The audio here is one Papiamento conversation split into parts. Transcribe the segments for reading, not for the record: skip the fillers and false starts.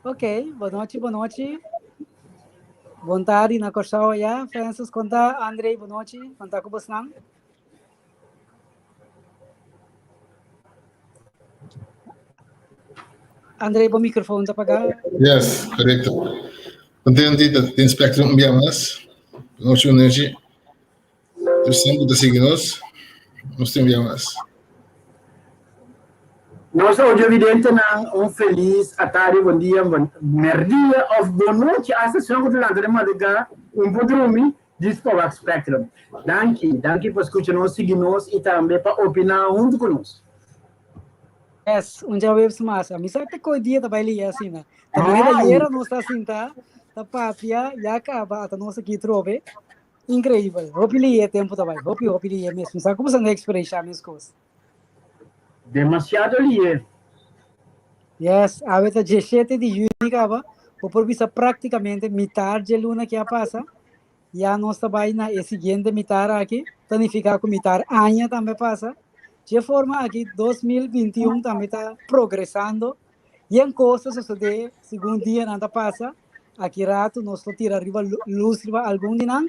Ok, bon nochi, bon nochi. Bon tardi na Kòrsou ayá. Francis, kon ta? André, bon nochi. Kon ta ku bosnan? André, bo microfoon ta pagá. Yes, korekto. Kontentu di ta den Spectrum un bia mas. Bon nochi, bon nochi. Tur esnan ku ta sigui nos, nos tin un bia mas. Nos audiovidentenan un felis atardi, bon dia, bon merdia of bon nochi, hasta esnan ku ta lanta den madrugá un por drumi, djis pa wak Spectrum. Danki, danki pa skucha nos, sigui nos i tambe pa opiná huntu ku nos. Yes, un djaweps mas. A mi sa te koe dia ta bai lia asina. Ta manera ayera nos ta sinta, ta papia, ya kaba, ata nos aki trobe. Increíbel. Hopi lia tempo ta bai. Hopi, hopi lia mes. Mi sa como sa experiencia mes cos. Demasiado lie. Yes, awe ta 17 di juni kaba. Bo por bisa prácticamente mitar dje luna que a pasa. Ya nos ta bai na e siguiente mitar aki. Ta nifica cu mitar aña tambe pasa. Dje forma aki 2021 tambe ta progresando. Yen cos ta sosode segun dianan ta pasa. Aki rato nos lo tira riba luz riba algun di nan.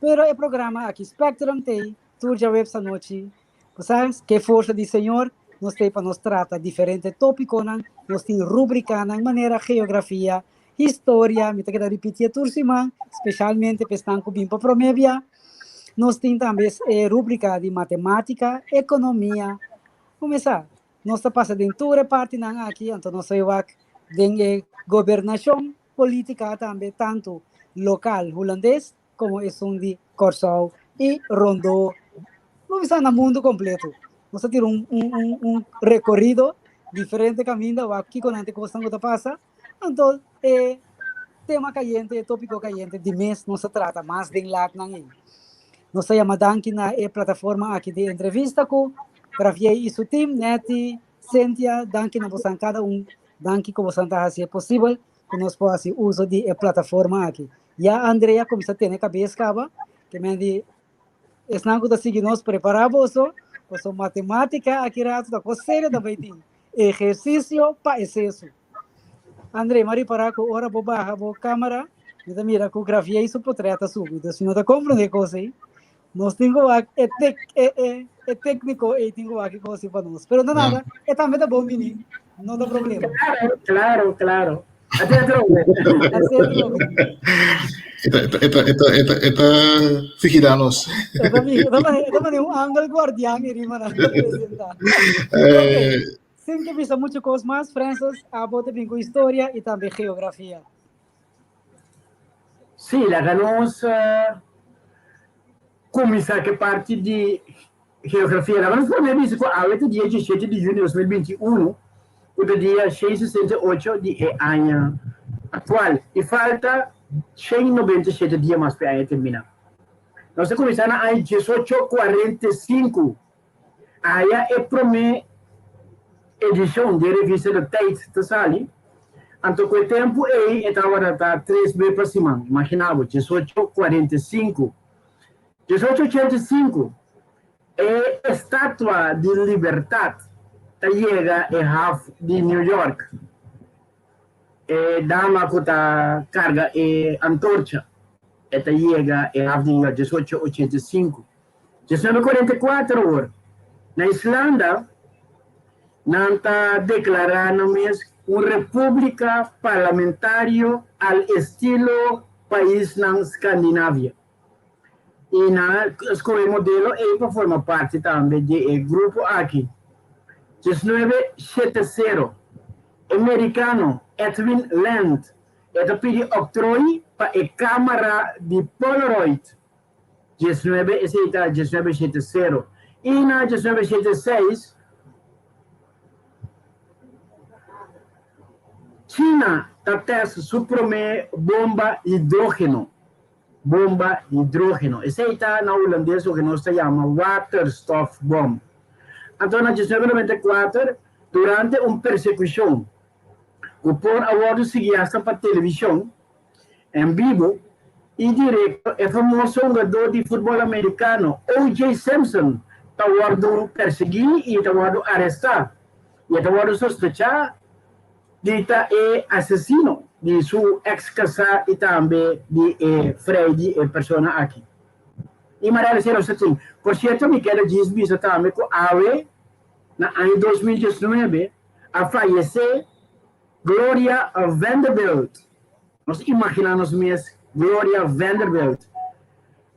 Pero e programa aki Spectrum t'ei tur djaweps anochi. Bo sa ke forsa di Señor nos t'ei pa nos trata diferente topiconan. Nos tin rubricanan manera geografia, historia, mi ta keda ripitié tur siman, specialmente pa esnan ku bin pa prome bia. Nos tin tambe e rubrica di matematica, economia. Kumesa, nos ta pasa den tur e partinan aki, anto nos ta wak den e gobernashon politica tambe, tantu local hulandes komo esun di Kòrsou i rondó, bo bisa na mundu kompleto. Nos ta tira un un un un rekorido diferente kaminda wak kiko nan te kosnan ku ta pasa. Anto e tema kayente, e tópiko kayente di mes nos ta trata mas den latnan ei. Nos ta yama danki na e plataforma aki di entrevista ku Gravier i su team, Netty, Cynthia, danki na bosan kada un, danki ku bosan ta hasi e posibel ku nos por hasi uso di e plataforma aki. Ya Andrea kuminsá tene kabes kaba, ke men di esnan ku ta sigui nos prepará boso, pasobra matemátika aki rato ta kos serio ta bai tin. Ehersisio pa e sesu. André, m'a ripará ku ora bo baha bo kámara, mi ta mira ku Gravier su potrèt ta subi. Dus mi no ta komprondé kos ei. Nos tin ku wak e tek e e e tékniko ei tin ku wak e kos ei pa nos. Pero no nada, e tambe ta bon bini. No ta problema. Claro, claro, claro. Así atrobe. Así atrobe. E ta, e ta, e ta, e ta, e ta, e ta vigilá nos. E ta vi- e ta mane- e ta mane un ángel guardián i riba nan ta presentá. Ok. Eh, Sin ke bisa mucho kos mas, Francis, abo ta bin ku historia i tambe geografia. Sí, laga nos kuminsá ku e parti di geografia. Laga nos promé bisa ku awe ta dia diesshete di yüni 2021, ku ta dia 668 di e aña aktual, i falta 197 dia mas pa e aña terminá. Nos ta kuminsá na aña 1845. Aya e promé edishon di e revista De Tijd ta sali, anto ku e tempu ei e tabata ta tres be pa siman. Imaginá bo, 1845. 1885, e Estatua di Libertat ta yega e haf di New York. E dama ku ta karga e antorcha e ta yega e haf di New York, 1885. 1944 awor, na Islanda nan ta deklará nan mes un repúblika parlamentario al estilo paisnan Skandinavia. I nan a skohe modelo ei pa forma parti tambe di e grupo aki. 1970, e merikano Edwin Land e ta pidi oktrooi pa e kámara di Polaroid. 19, esei ta 1970. I na 1976, China ta test su promé bomba hidrógeno. Bomba hidrógeno. Esei ta na hulandes loke nos ta yama waterstofbom. Anto na 1994, durante un persekushon ku por a wòrdu sigui hasta pa televishon, En bibo i direkto e famoso hungadó di futbòl amerikano OJ. Simpson ta wòrdu persiguí i ta wòrdu arestá i e ta wòrdu sospechá. Di ta e asesino di su ex kasá i tambe di e frei di e persona aki. I Marella Sero sa tin. Por sierto mi keda djis bisa tambe ku awe na aña 2019 a fayesé Gloria Vanderbilt. Nos imaginá nos mes Gloria Vanderbilt.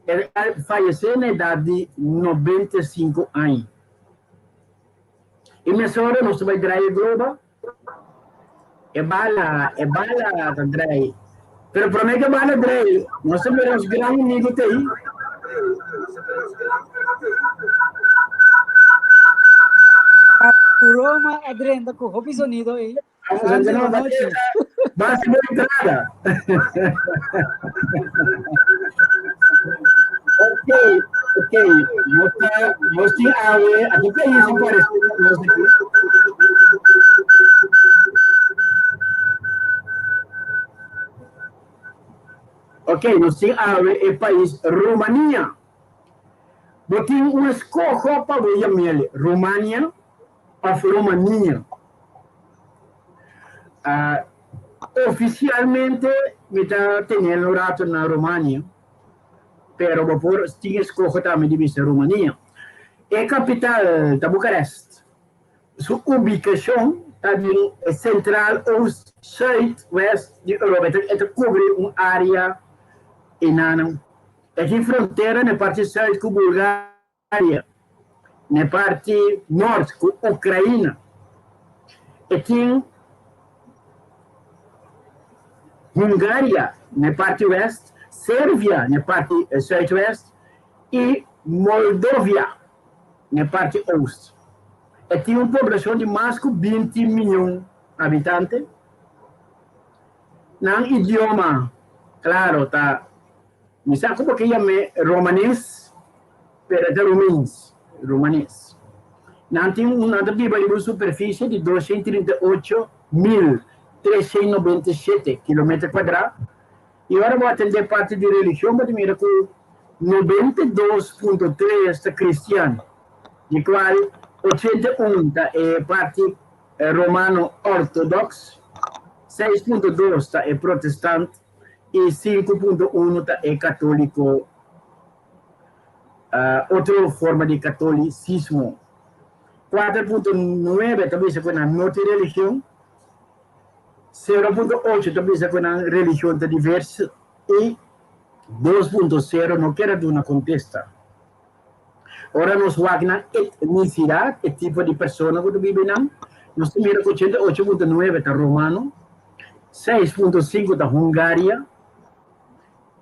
El a fayesé na edat di 95 aña. I mesora nos ta bai drai e globa. E bala, e bala ta drai. Pero promé ku e bala drai, nos ta mira nos gran amigu ta ei. Roma a drenta ku hopi sonido ei. Santi, boa noche. Base boa entrada. Ok, ok. Nos ta, nos tin awe, aki ta isso parecido ku nos aki. Ok, nos tin awe e pais Romania. Bo tin un eskoho pa bo yam'el Romania òf Romania. Uh, oficialmente mi ta teniendo un rato na Romania, pero bo por tin escoge tambe di bisa Romania. E capital ta Bucarest. Su ubicacion ta den e central oost zuid west di Europa. E ta cubri un area enanan. E tin frontera na e parti zuid cu Bulgaria. Na e parti nort ku Ukraina. E tin Hungaria na e parti west, Servia na e parti zuidwest i Moldovia na e parti oost. E tin un poblashon di mas ku 20 mion habitante. Nan idioma, klaro, ta Mi sa ku bo ke yam'é romanes, pero e ta rumins, romanes. Nan tin un, nan ta biba riba un superfisie di 238,397 kilometer kuadrá, i ora bo atendé parti di religion bo ta mira ku 92.3 ta kristian, di kual 81 ta e parti romano ortodoks, 6.2 ta e protestant, i 5.1 ta e katóliko, otro forma di katolisismo. 4.9 ta bisa ku nan no tin religion, 0.8 ta bisa ku nan religion ta diverso i 2.0 no kier a duna kontesta. Ora nos wak nan etnisidat, e tipo di persona ku ta biba einan, nos ta mira ku 88.9 ta romano, 6.5 ta Hungaria,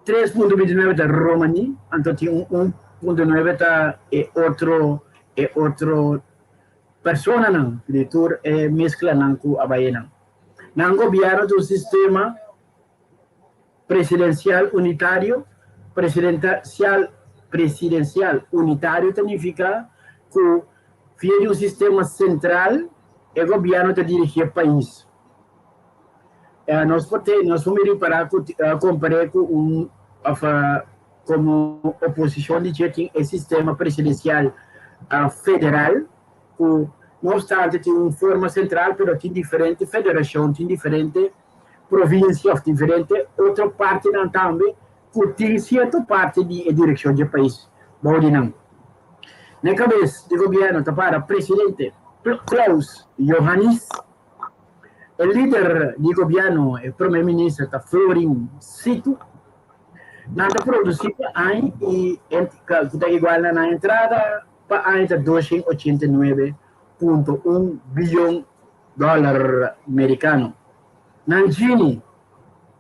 3.29 ta Romani, anto tin un 1.9 ta e otro e otro personanan di tur e mesklanan ku a bai einan. Nan gobièrnu ta un sistema Presidencial unitario, Presidencial presidencial unitario ta nifica cu via di un sistema central e gobierno ta dirigi e pais. Nos por te nos por mira para cu compare cu un of como oposicion di dje tin e sistema presidencial federal cu no obstante tin un forma central pero tin diferente federacion tin diferente provincia of diferente otro partinan tambe cu tin cierto parti di e direccion dje pais bou di nan. Na e cabes di gobierno ta para presidente Klaus Iohannis. E lider di gobierno, e prome minister ta Florin Situ. Nan ta produci pa aña y cu ta igual na nan entrada pa aña ta 289.1 billion Dòler merikano. Nan Gini,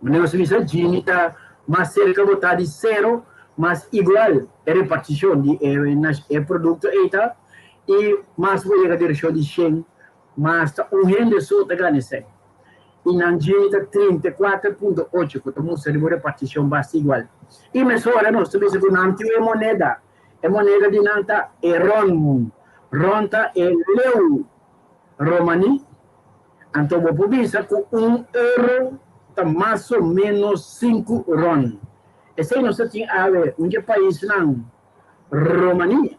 manera nos a bisa, Gini ta mas serka bo ta di sero, mas igual e repartishon di e produkto ei ta, i mas bo yega direkshon di shen, mas ta un hende so ta gana esei. I nan Gini ta 34.8, ku ta mustra riba un repartishon basta igual. I mesora nos ta bisa ku nan tin e moneda, e moneda di nan ta e ron, ron ta e leu. Romani, anto bo por bisa ku un euro ta mas o ménos sinku ron. Esei nos ta tin awe un dje paisnan Romani,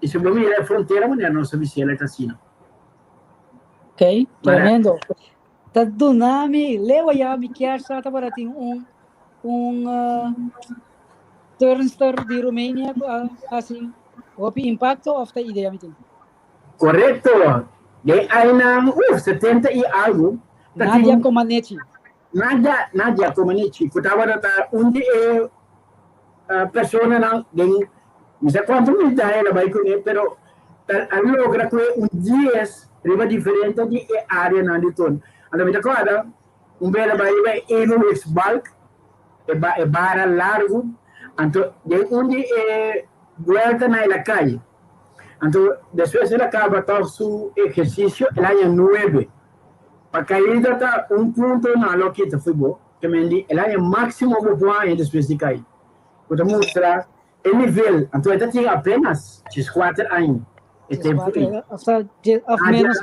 i si bo mira e frontera manera nos ta bis'el e ta asina. Ok, tremendo. Ta duna mi lewa ya mi kier sa tabata tin un un uh, turnster di Romania ku a hasi hopi impacto of ta idea mi tin? Korekto. Den añanan uf, 70 i algu ta Nadia tin Comaneci. Nadia Nadia Comaneci ku tabata ta un di e uh, personanan den mi sa kuantu medaya el a bai kuné pero ta a logra ku e un dies riba diferente di e areanan di ton. Anto mi ta kòrda un bes el a bai riba e evenwichtsbalk e ba e bara largu anto den un di e bueltanan el a kai. Anto despues el a kaba tòg su ehersisio el a haña nuebe. Pa kaida ta un punto nan lo kita fo'i bo, ke men di el haña máksimo bo por haña despues di kai, ku ta mustra e nivel. Anto e ta tin apenas dieskuater aña e tempu ei. Of menos,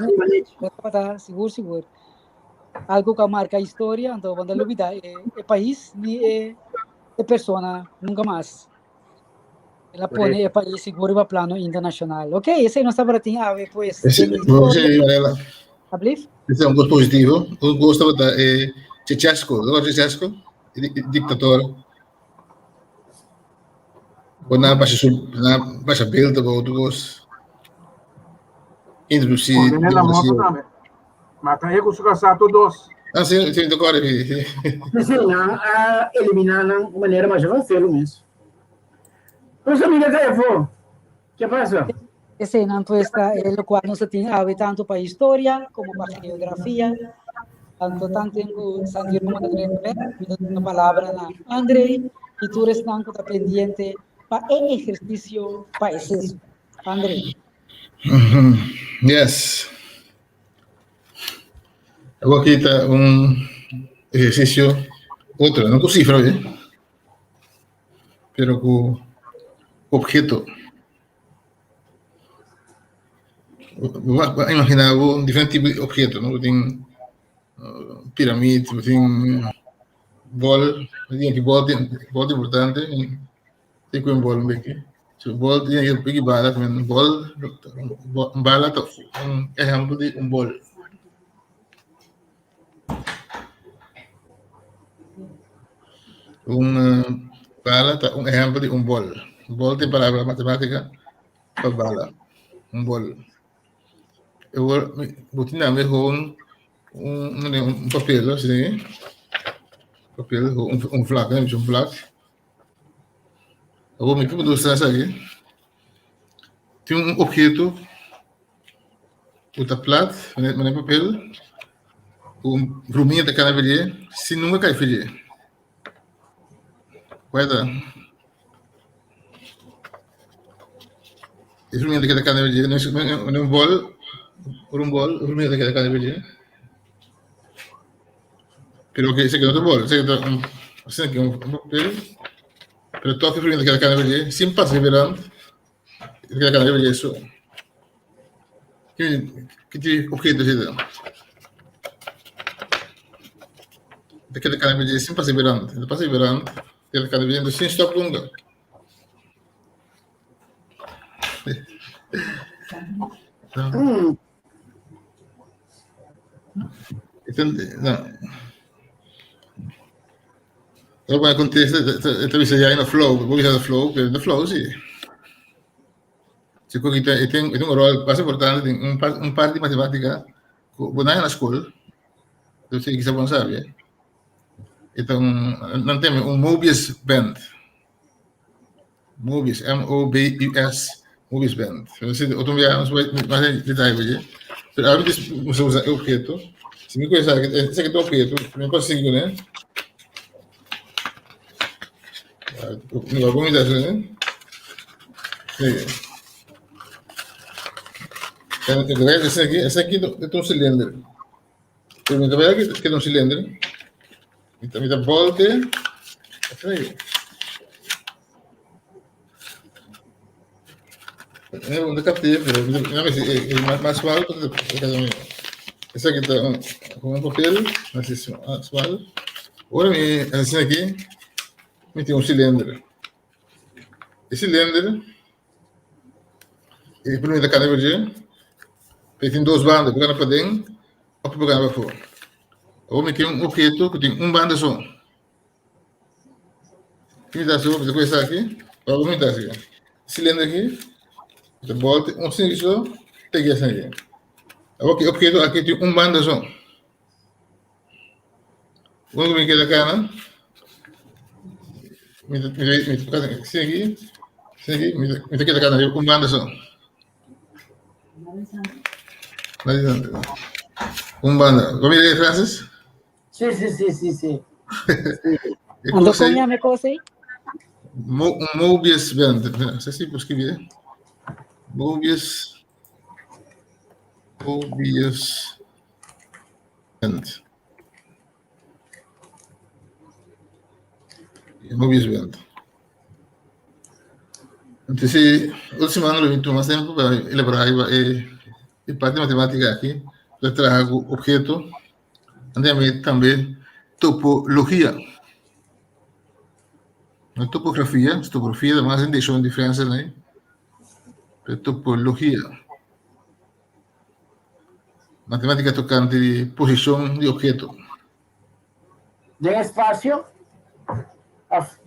tabata sigur sigur algu ku a marka historia, anto bo no ta lubida e pais ni e persona nunka mas. El a pone e pais sigur riba plano internacional. Ok, esei nos tabata tin awe pues. Ese, den no historia. sé, Mariela. Ablief? Ese é un gosto positivo. Un gosto tabata eh, Ceausescu. No Ceausescu? Dictator. Con na baixa su na baixa beeld about goes. Introducir Condena la moto democracia. tambe. Mata e ku su kasá tur dos. Ah, sí, sí, te acuerdo, sí, sí. Sí, nan a eliminá nan manera masha fácil mes. Nos amiga ta efo. Ke pasa? Eseinan pues ta e locual nos a tin awe tanto pa historia como pa geografia. Tanto tanten cu San Jerónimo ta drenta bek, mi ta duna palabra na André y tur esnan cu ta pendiente pa e ehercicio pa e seso. André. Yes. Awor aki ta un ehercicio otro, no cu cifra, oye. Pero ku obheto. Bo a imaginá bo diferente tipo di obheto, no? Bo tin piramid, bo tin bòl, bo tin aki bòl bòl ta importante, tin ku un bòl un beki. So bòl tin aki beki bala, bòl bala ta un ehèmpel di un bòl. Un bala ta un ehempel di un bol. Bol tin palabra matematica pa bala. Un bol. E wor bo tin tambe gewoon un un papel asina papel un vlak un vlak. Awor mi por ilustra esaki. Tin un obheto ku ta plat manera papel ku un brumia ta kana bidje sin nunka kai fidje. Kua ta? E brumia ta keda kana bidje un bòl un bòl e brumia ta keda kana bidje. Pero ke esaki no ta bòl esaki ta un asina ki un papel pero tòg e brumia ta keda kana bidje sin pasa riba e rant. Ki objeto esei ta? Ta keda kambia dje sin pasa birant. Ta pasa birant, keda kambia dje sin stop nunka. Ora ku a kontesta e ta bisa ya e na flow, bo bisa ta flow, pero no flow si. Si ku e tin e tin un ròl basta importante den un un parti di matematika ku bo no haña na skol, entonces kisa bo no sabi. E ta un nan teme un Mobius band. Mobius, M-O-B-I-S, Mobius band. Otro bia nos bai mas den detaye ku dje. Pero awe mi ta usa e obheto. Si mi ku esaki, esaki ta obheto, mi por sigui kuné. Mi por kuminsá asina. Sí. Esaki, esaki ta un silinder. Pero mi ta bai aki keda un silinder. Mi ta mi ta bolte. Asina aki. No ta kapt'é, pero mi ta mester e mas suave pa ta mihó. Esaki ta un un papel así suave. Ora mi asina aki mi tin un silinder. E silinder e prome ta kana dje, e tin dos banda, por kana paden òf por kana pafó. Awor mi tin un obheto ku tin un banda so. Ki mi ta hasi? Mi ta kohe esaki, awor mi ta hasi? Silinder aki, mi ta bòlta un sini so, pega esaki aki. Awor ki obheto aki tin un banda so. Unda ku mi keda kana, mi ta mi ta mi ta sini aki, sini aki, mi ta keda kana riba un banda so. Un banda. Bo mira Francis? Sí, sí, sí, sí, sí. Ando con llame cosa ahí? Mo, un Mobius band. No sé si puedo escribir. Mobius. Mobius band. Mobius band. Entonces, otro semana lo mi tuma tempo pa elaborar riba e, e parte de matemática aki, pa traha ku objeto, antes tambe topologia. No topografia, topografia ta mas indikshon diferensia nei, pero topologia. Matemática tokante di posishon di objeto. Den espacio? Of...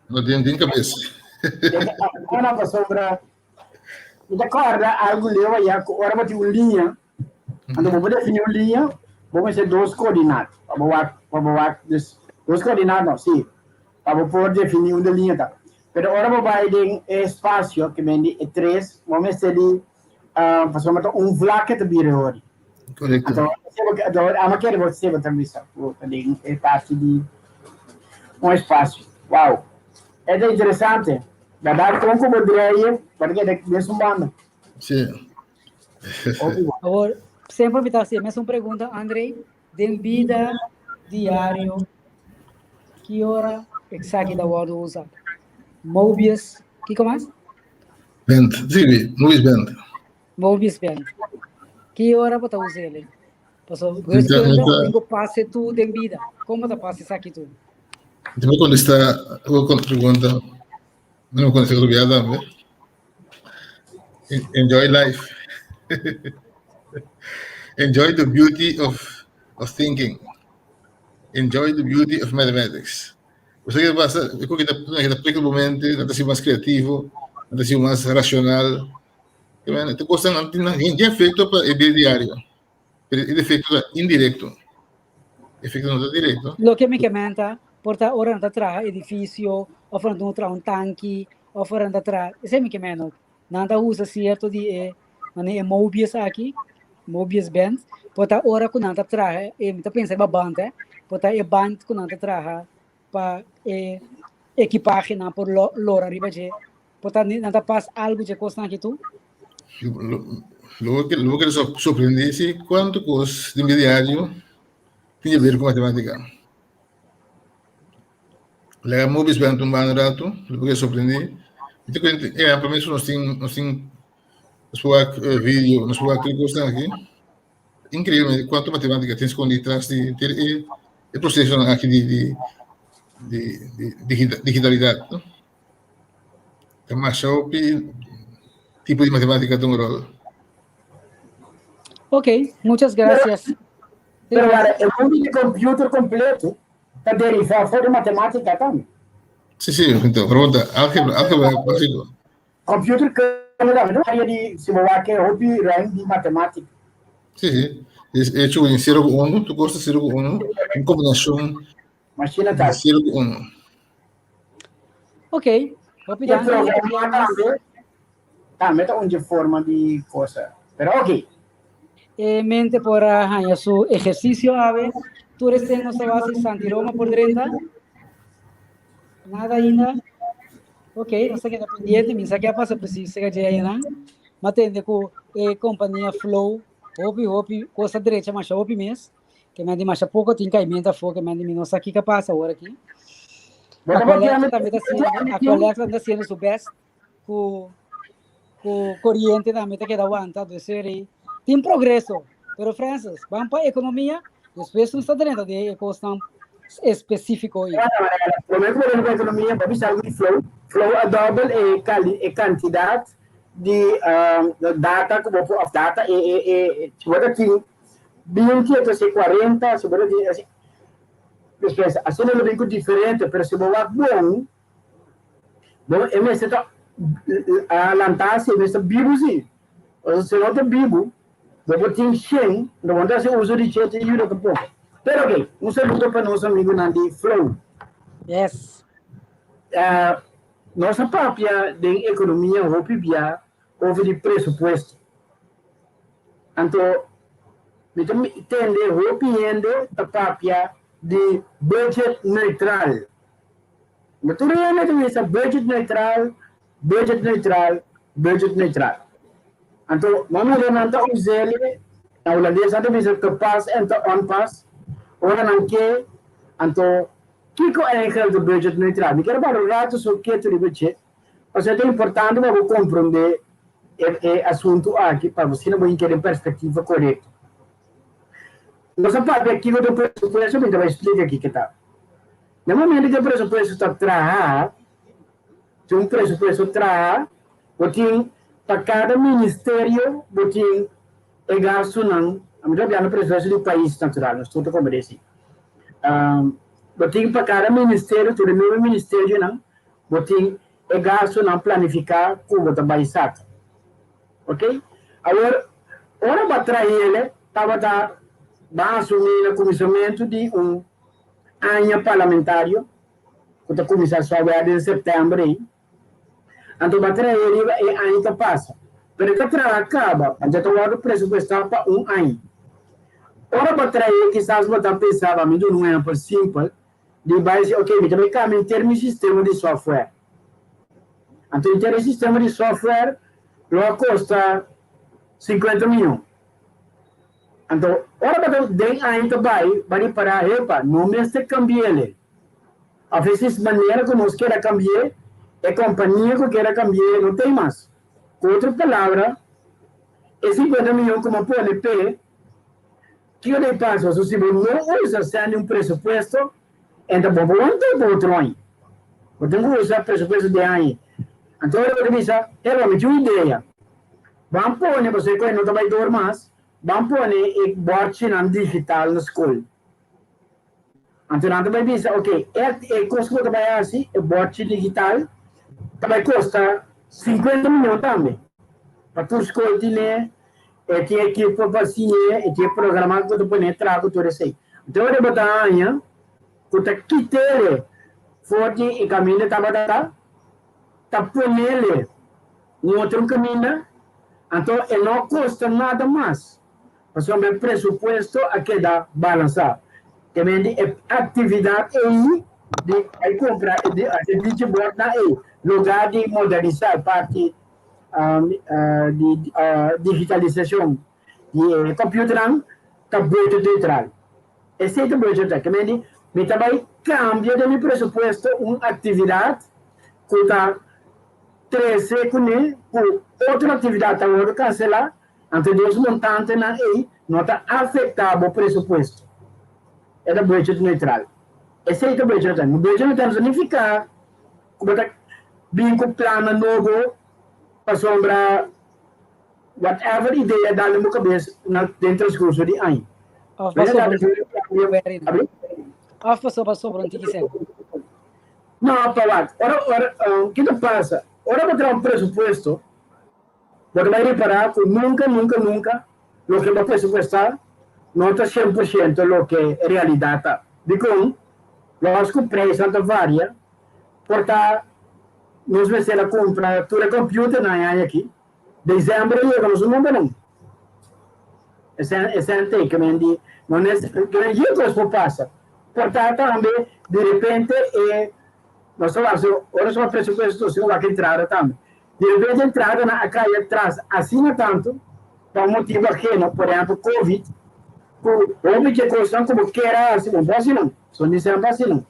No, den, den cabeza. Ana pasobra mi ta corda algo leu allá ku ora bo tin un liña, anto bo por defini un liña, bo mester dos coordinaat pa bo wak, pa bo wak, dus dos coordinaat no, si, pa bo por defini unda liña ta. Pero ora bo bai den e espacio, ke men di e tres, bo mester di, pasobra ta un vlakke ta bira hori. Correcto. Anto, anto, ama kere bo seba ta bisa, bo ta den e parti di un espacio. Wow. E ta interesante. Berdad, kon ku bo dreie, bo ta keda mesun banda. Sí. Awor, semper mi ta hasi e mesun pregunta, Andrei. Den bida diario, ki ora esaki ta wòrdu usa? Mobius, kiko mas? Band, sí, Mobius Band. Mobius Band. Ki ora bo ta usa ele? Paso, wiskunde tin ku pase tur den bida. Kon bo ta pasa esaki tur? Te voy a contestar una pregunta. No me contesté otro día también. Enjoy life. Enjoy the beauty of, of thinking. Enjoy the beauty of mathematics. Bo sa ke pasa, e ku kita kita aplika bo mente, nan ta sido mas kreativo, nan ta sido mas racional. Te kosnan tin efekto pa e bida diario, pero e efekto ta indirekto. Efekto no ta direkto. Loke mi ke menta, por ta ora nan ta traha edifisio, of ora nan ta traha un tanki, of ora nan ta traha, esei mi ke meno. Nan ta usa sierto di e manera e Mobius aki, Mobius band, por ta ora ku nan ta traha, e mi ta pensa riba band eh, por ta e band ku nan ta traha pa e ekipahenan por lora riba dje. Por ta nan ta pas algu dje kosnan aki tur? Lo ke lo ke sorprendí si kuantu kos den bida diario tin di aber ku matematika. Laga Mobius benta un banda ratu, lo ke sorprendí. Mi ta kuenta, e pa mes nos tin nos tin nos por wak video, nos por wak tur e kosnan aki. Increíble cuanto matemática tin escondí tras di henter e e procesonan aki di di di di digitalidad, no? Ta masha hopi tipo di matemática ta un rol. Ok, muchas gracias. Pero wara, e mundo di computer completo ta deriva for di matemática tambe. Sí, sí, entonces, pregunta, álgebra, álgebra básico. Computer kunde tambe no área di si bo wak e hopi ruim di matematica. Sí, sí. Es hecho en 0 ku 1, tu kosta 0 ku 1, un kombinashon Machine ta. di 0 ku 1. Ok, hopi E danki. programa tambe, tambe ta un dje forma di cosa. Pero ok. E mente por a haña su ejercicio awe. Tur esei nos a wak si Santi Roma por drenta. Nada ainda. Ok, nos ta keda pendiente. Mi sa ke a pasa precies sega dje einan. Ma tende ku e kompania Flow hopi hopi kos a drecha masha hopi mes. Ke men di masha poko tin kaimento afó ke men di mi no sa kiko a pasa awor aki. Aqualectra tambe ta haciendo, Aqualectra ta haciendo su best ku ku koriente tambe ta keda wanta. Dus eri tin progreso. Pero Francis, ban pa ekonomia, despues nos ta drenta den e kosnan espesífiko ei. Promé ku bo drenta pa ekonomia, bo bisa algu di flow. Flow a dòbel e kali e kantidat di data ku bo por òf data e e e si bo ta tin. 20, e ta hasi 40, si bo ta tin asina. Despues, asina lo bin ku diferente, pero si bo wak bon, bo e mester ta lantá si, e mester bibu si. Pasobra si no ta bibu, bo por tin shen, no bo ta hasi uso di dje, te yuda tampoko. Pero ok, un saludo pa nos amigunan di Flow. Yes. Nos a papia den ekonomia hopi bia over di presupuesto. Anto mi ta tende hopi hende ta papia di budget neutral. No tur hende ta bisa budget neutral, budget neutral, budget neutral. Anto bo mira nan ta us'el, na hulandes nan ta bisa te pas en te onpas, ora nan ke, anto kiko eigenlijk ta budget neutral? Mi kier para un rato so ketu riba dje, pasobra ta importante pa bo komprende e asuntu aki pa asina bo hinka den perspektiva korekto. Nos a papia kiko ta presupuesto, mi ta bai splika kiko ta. Na momento ku e presupuesto ta traha, si un presupuesto traha, bo tin pa kada ministerio bo tin e gastunan, ami ta papiando presupuesto di pais natural, nos tur ta komprende esei. Bo tin pa kada ministerio, tur e nuebe ministerionan, bo tin e gastunan planifiká ku bo ta bai saka. Ok? Awor, ora bo a traha tabata ban asumí na kuminsamentu di un aña parlamentario ku ta kuminsá suawe den sèptèmber ei. Anto bo a traha riba e aña ta pasa. Pero e ta traha kaba, anto e ta wòrdu presupuestá pa un aña. Ora bo a traha kisas bo ta pensa, mi duna un ehèmpel simpel, di bai si, ok, mi ta bai kambia henter mi sistema di software. Anto henter e sistema di software lo a kosta sinkuenta mion. Anto, ora bo ta den aña ta bai, bo a ripará, hepa, no mester kambi'el. Aveces manera ku nos keda kambi'é, e kompania ku keda kambi'é no tei mas. Ku otro palabra, e sinkuenta mion ku mi a pone p'e, Kiko ta e pasa? Pasobra si bo no usa sèn di un presupuesto, enta bo por wanta pa otro aña. Bo tin ku usa presupuesto di e aña. Anto ora bo ta bisa, Eba, mi tin un idea. Ban pone, pasobra e kos no ta bai dor mas, ban pone e bòrchinan digital na skol. Anto nan ta bai bisa, ok, e e kos ku bo ta bai hasi, e bòrchi digital, ta bai kosta sinkuenta mion tambe. Pa tur skol tine, e tin ekipo pa siñ'é, e tin e programa ku ta pone traha ku tur esei. Anto ora bo ta haña ku ta kit'é for di e kaminda tabata ta, ta ponele un otro kaminda, anto e no kosta nada mas. Pasobra e presupuesto a keda balansá. Te mende e aktividat ei di bai kumpra e dichi bòrdnan ei, lugá di modernisá e parti di digitalisashon di e kòmpiuternan, ta budget neutral. Esei ta budget neutral. Te mende mi ta bai kambia den mi presupuesto un aktividat ku ta trese kuné ku otro aktividat ta wòrdu kanselá. Anto dos montantenan ei no ta afektá bo presupuesto. E ta budget neutral. Esei ta budget neutral. Budget neutral no ta nifiká ku bo ta bin ku plannan nobo pasobra whatever idea dal den bo kabes na den transkurso di aña. Òf pasobra un tiki sèn. Òf pasobra sobra un tiki sèn. No, pa wak. Ora, ora, ke ta pasa? Ora bo traha un presupuesto, Bo ta bai ripará ku nunka, nunka, nunka loke bo presupuestá no ta 100% loke e realidat ta. Dikon? Lòs ku preisnan ta varia, por ta nos mester a kumpra tur e kòmpiuternan e aña akí. Desèmber a yega nos no kumpra nan. Esei teken men di no nes ke kos por pasa. Por ta tambe di repente e nos ta wak ora nos wak presupuesto nos tin wak entrada tambe. Di repente entradanan a kai atras asina tantu pa un motibu ajeno, por ehempel covid, ku hopi dje kosnan ku bo kier a hasi bo no por hasi nan, so ni semper hasi nan.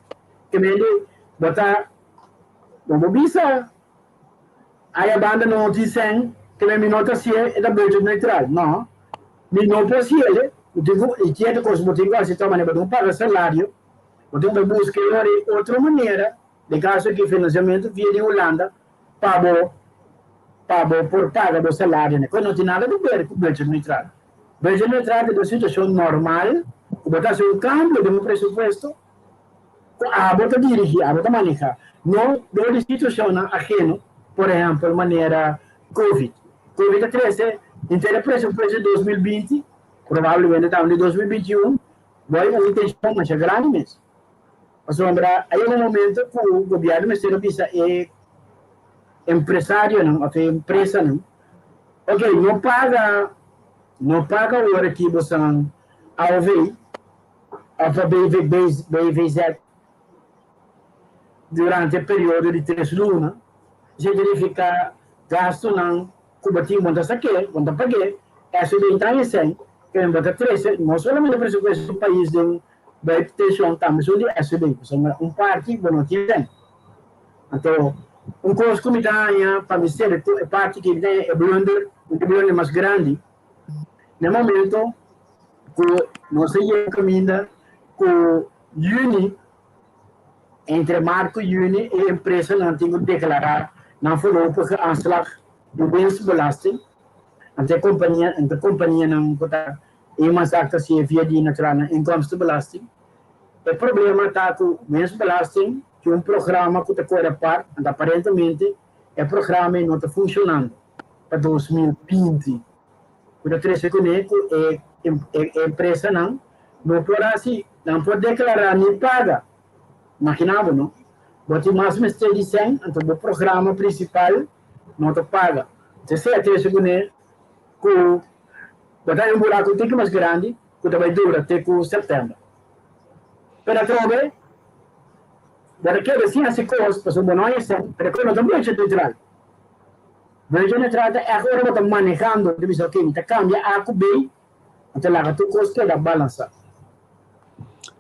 Ke mende bo ta bo por bisa aya banda no tin sèn, ke men mi no ta hasié e ta budget neutral. No, mi no por hasié, bo tin ku i kierto kos bo tin ku hasi ta manera bo tin ku paga salario, bo tin ku bai buska e otro manera, den kaso aki finansiamentu via di Hulanda, pa bo pa bo por paga bo salario. Koe no tin nada di ber ku budget neutral. Budget neutral ta den un situashon normal ku bo ta hasi un kambio den bo presupuesto ku abo ta dirigí, abo ta manehá, no dor di situashonnan aheno, por ehèmpel manera Covid. Covid a trese henter e presupuesto di 2020, probablemente tambe di 2021, bai un tenshon masha grandi mes. Pasobra a yega un momento ku gobièrnu mester a bisa e empresarionan òf e empresanan, Ok, no paga, no paga ora ki bosan AOV of BVZ durante e periodo di tres luna, esei ta nifiká gastunan ku bo tin, bo ta sak'é, bo ta pag'é, eso den tan e sèn ku bo ta trese no solamente presupuesto di pais den bai tenshon, tambe esun di SVB, pasobra un parti bo no tin sèn. Anto, un kos ku mi ta haña pa mi sede ku e parti ki mi ta haña e blunder, un di blunder mas grandi, na e momento ku nos a yega kaminda ku yüni, entre mart ku yüni e empresanan tin ku deklará nan voorlopige aanslag di winstbelasting. Anto e kompania, anto kompanianan ku ta eenmansakte hasié via di natural nan inkomstenbelasting. E problema ta ku winstbelasting Tin un programa ku ta kore apart, anto aparentemente e programa ei no ta funshonando pa 2020, ku ta trese kuné ku e empresanan no por hasi, nan por deklará ni paga. Imaginá bo, no? Bo tin mas mester di sèn, anto bo programa prinsipal no ta paga. Esei a trese kuné ku bo ta haña un buraku un tiki mas grandi ku ta bai dura te ku sèptèmber. Pero atrobe, bo ta keda sin hasi kos pasobra bo no haña sèn, pero e kos no ta budget neutral. Budget neutral ta ègt ora bo ta manehando, bo ta bisa ok, mi ta kambia A ku B, mi ta laga tur kos keda balansá.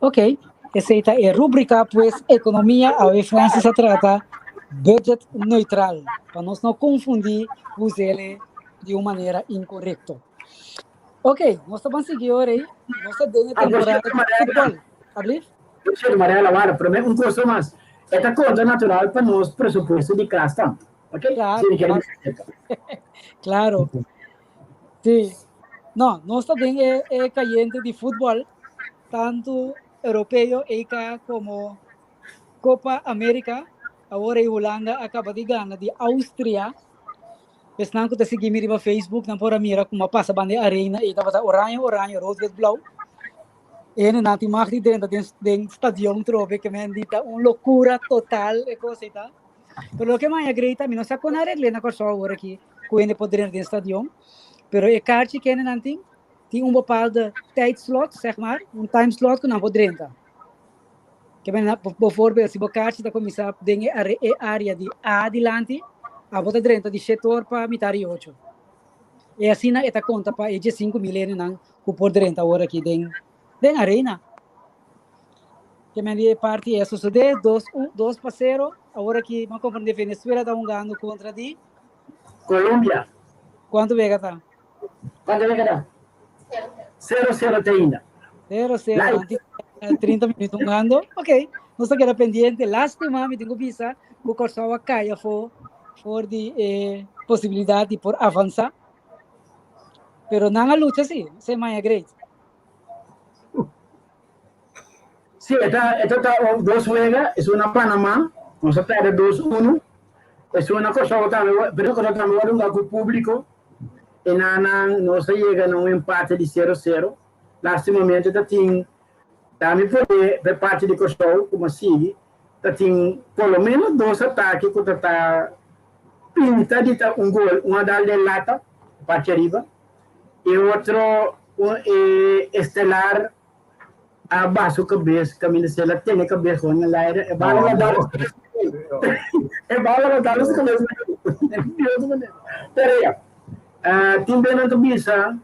Ok, esei ta e rúbrika pues Ekonomia awe Francis a trata budget neutral, pa nos no konfundí us'e di un manera inkorekto. Ok, nos ta ban sigui ora ei. Nos ta den e temporada di futbol. Ablief? Por cierto, Mariela, wara, prome un cosa mas. E ta conta natural pa nos presupuesto di cas tambe. Ok? Claro, claro. Claro. Sí. No, nos ta den e, e cayente di futbol, tanto europeo, EK, como Copa América. Awor ei Hulanda a caba di gana di Austria. Esnan ku ta sigui mi riba Facebook nan por a mira kuma pasa banda e arena ei tabata oraño oraño rood wit blauw. E hendenan tin mag di drenta den den stadion trobe ke men di ta un lokura total e kos ei ta. Pero loke maña grei ta mi no sa kon a regl'é na Kòrsou awor aki ku hende por drenta den stadion pero e karchi ku hendenan tin tin un bepaalde tijdslot zeg maar un timeslot ku nan por drenta. Ke men bijvoorbeeld si bo karchi ta kuminsá den e e área di A dilanti, abo ta drenta di shete or pa mitar i ocho. E asina e ta konta pa e diesinku mil hendenan ku por drenta awor aki den den arena. Ke men di e parti e sosodé dos un dos pa sero, awor aki mi a komprendé Venezuela ta hungando kontra di Colombia. Kuantu wega ta? Kuantu wega ta? Sero sero te ainda. Sero sero, anti 30 minuut hungando. Ok, nos ta keda pendiente. Lástima, mi tin ku bisa ku Kòrsou a kai afó for di e posibilidat di por avansá. Pero nan a lucha sí, esei maña great. Sí, e ta, e ta ta dos wega, esun na Panamá, nos a pèrdè 2-1, esun na Kòrsou tambe, pero Kòrsou tambe wòrdu hunga ku públiko, e nan nos a yega na un empate di 0-0, lastimamente ta tin, ta mi pone pa e parti di Kòrsou ku a sigui, ta tin por lo menos dos atake ku ta ta pinta di ta un gol, un a dal den lata, parti ariba, e otro un e estelar a baha su kabes kaminda si el a tene kabes gewoon na laire e bala a dal e bala a dal su kabes di otro manera pero ya tin be nan ta bisa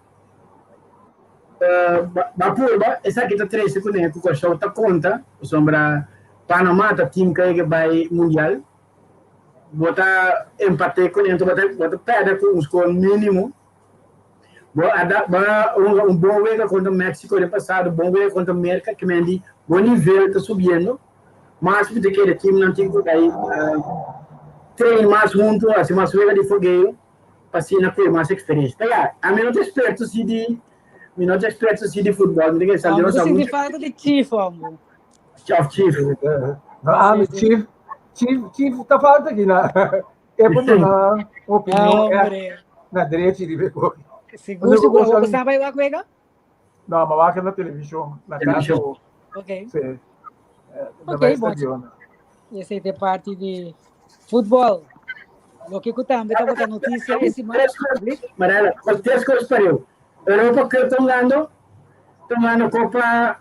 ba purba esaki ta trese kuné ku Kòrsou ta konta pasobra Panama ta tim ku a bai mundial bo ta empate kuné bo ta pèrdè ku un skor mínimo. Bo a da bo a hunga un bon wega kontra Mexico den pasado, bon wega kontra Merka, ke men di bo nivel ta subiendo. Mas mi ta kere teamnan tin ku bai train mas huntu, hasi mas wega di fogeo pa asina kohe mas eksperensia. Pero ya, ami no ta eksperto si di. Mi no ta experto si di futbol, mi ta kere Amo ta sinti falta di chief, amo. Of chief. No, ami chief, chief, chief ta falta aki na. E por duna opinion echt na derechi di beko. Sigur, sigur. Abo sa bai wak wega? No, ma wak na television, na Television. Ok. Sí. Ok, bon. Esei ta parti di futbol. Loke ku tambe tabata notisia e siman. Marela, tres kos pareu. Europa Cup ta hungando, ta hungando Copa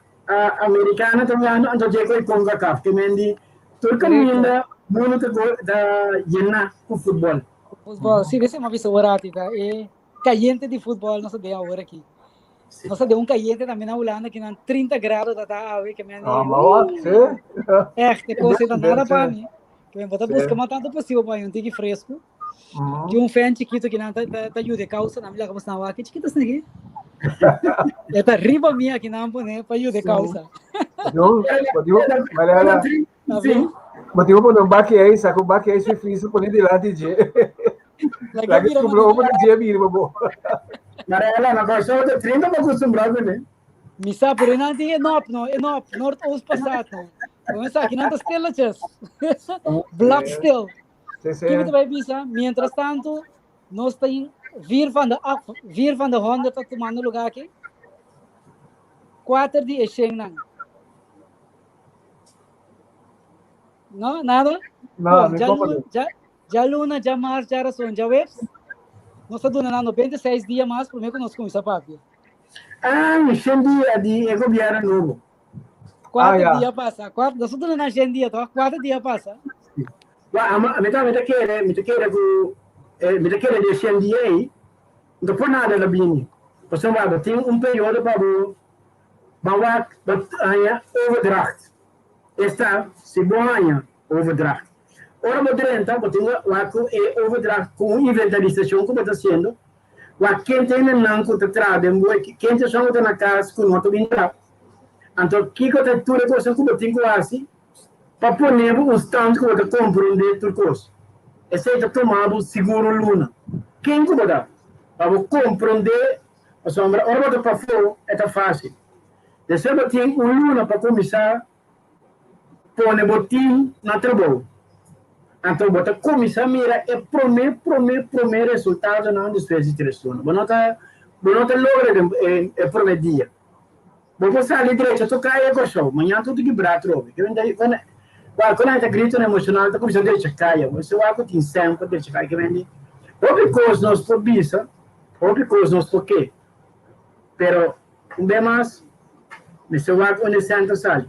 Americana ta hungando, anto dje ku CONCACAF. Ke men di tur kaminda mundu ta ta yena ku futbol. Futbol, si, esei mi a bisa ora ati ta e kayente di futbol nos ta den awor aki. Nos ta den un kayente tambe na Hulanda ki nan 30 grado ta ta awe ke men Ah, maar wat? Sí. Echt, e kos ta nada pa mi. Ke men bo ta buska mas tanto posibel pa un tiki fresco. Ki un fan chiquito ki nan ta ta ta yuda e causa, nan mi laga bosnan wak, chiquito asina ki. E ta riba mi aki nan pone pa yuda e causa. Yo, bo digo, Mariana, bo digo pone un baki ijs, saca un baki ijs fi freezer pone dilanti dje. Laga e cumpra open di dje biri pa bo. Mariana, na Kòrsou ta 30 pa kustumbrá kuné. Mi sa, pero e nan tin e nop no, e nop, Noordoost Passaat no. Kon esaki nan ta stilletjes. Blad stil. Sí, sí. Kiko ta bai bisa? Mientras tanto, nos ta in vier van de af, vier van de honderd ta tumando lugar aki. Kuater di e shennan. No, nada? No, Bon, mi dja, kopa lu, no. dja, djaluna, djamars, djarason, djaweps, nos ta duna nan 96 dia mas promé ku nos kuminsá papia. Ah, shen dia di e gobièrnu nobo. Kuater Ah, ya. dia pasa. Kuater, nos ta duna nan shen dia tòg? Kuater dia pasa. Wa, ama, mi ta, mi ta kere, mi ta kere ku, eh, mi ta kere di e shen dia ei, no ta por nada la bini. Pasobra bo tin un periodo pa bo, ba wak, ba haña overdracht. Esta, si bo haña overdracht. Ora bo drenta, bo tin wak ku e overdracht ku un inventarisashon ku bo ta hasiendo, wak ken ta hendenan ku ta traha den bo, ken ta esun ku ta na kas ku no ta bin traha. Anto kiko ta tur e kosnan ku bo tin ku hasi pa pone bo un stand ku bo ta komprondé tur kos. Esei ta tuma bo sigur un luna. Ken ku bo ta pa bo komprondé, pasobra ora bo ta pafó e ta fásil. Despues bo tin un luna pa kuminsá pone bo tim na trabou. Anto bo ta kuminsá mira e promé promé promé resultadonan despues di tres luna. Bo no ta bo no ta logra den e promé dia. Bo por sali drecha tur kaya Kòrsou, mañana tur ta kibrá atrobe. Ke mende wak ku nan ta gritonan emoshonal ta kuminsá drecha kaya. Bo si wak ku tin sèn pa drecha kaya. Ke mende hopi kos nos por bisa, hopi kos nos por ke, pero Un bes mas, mester wak unda e sèn ta sali.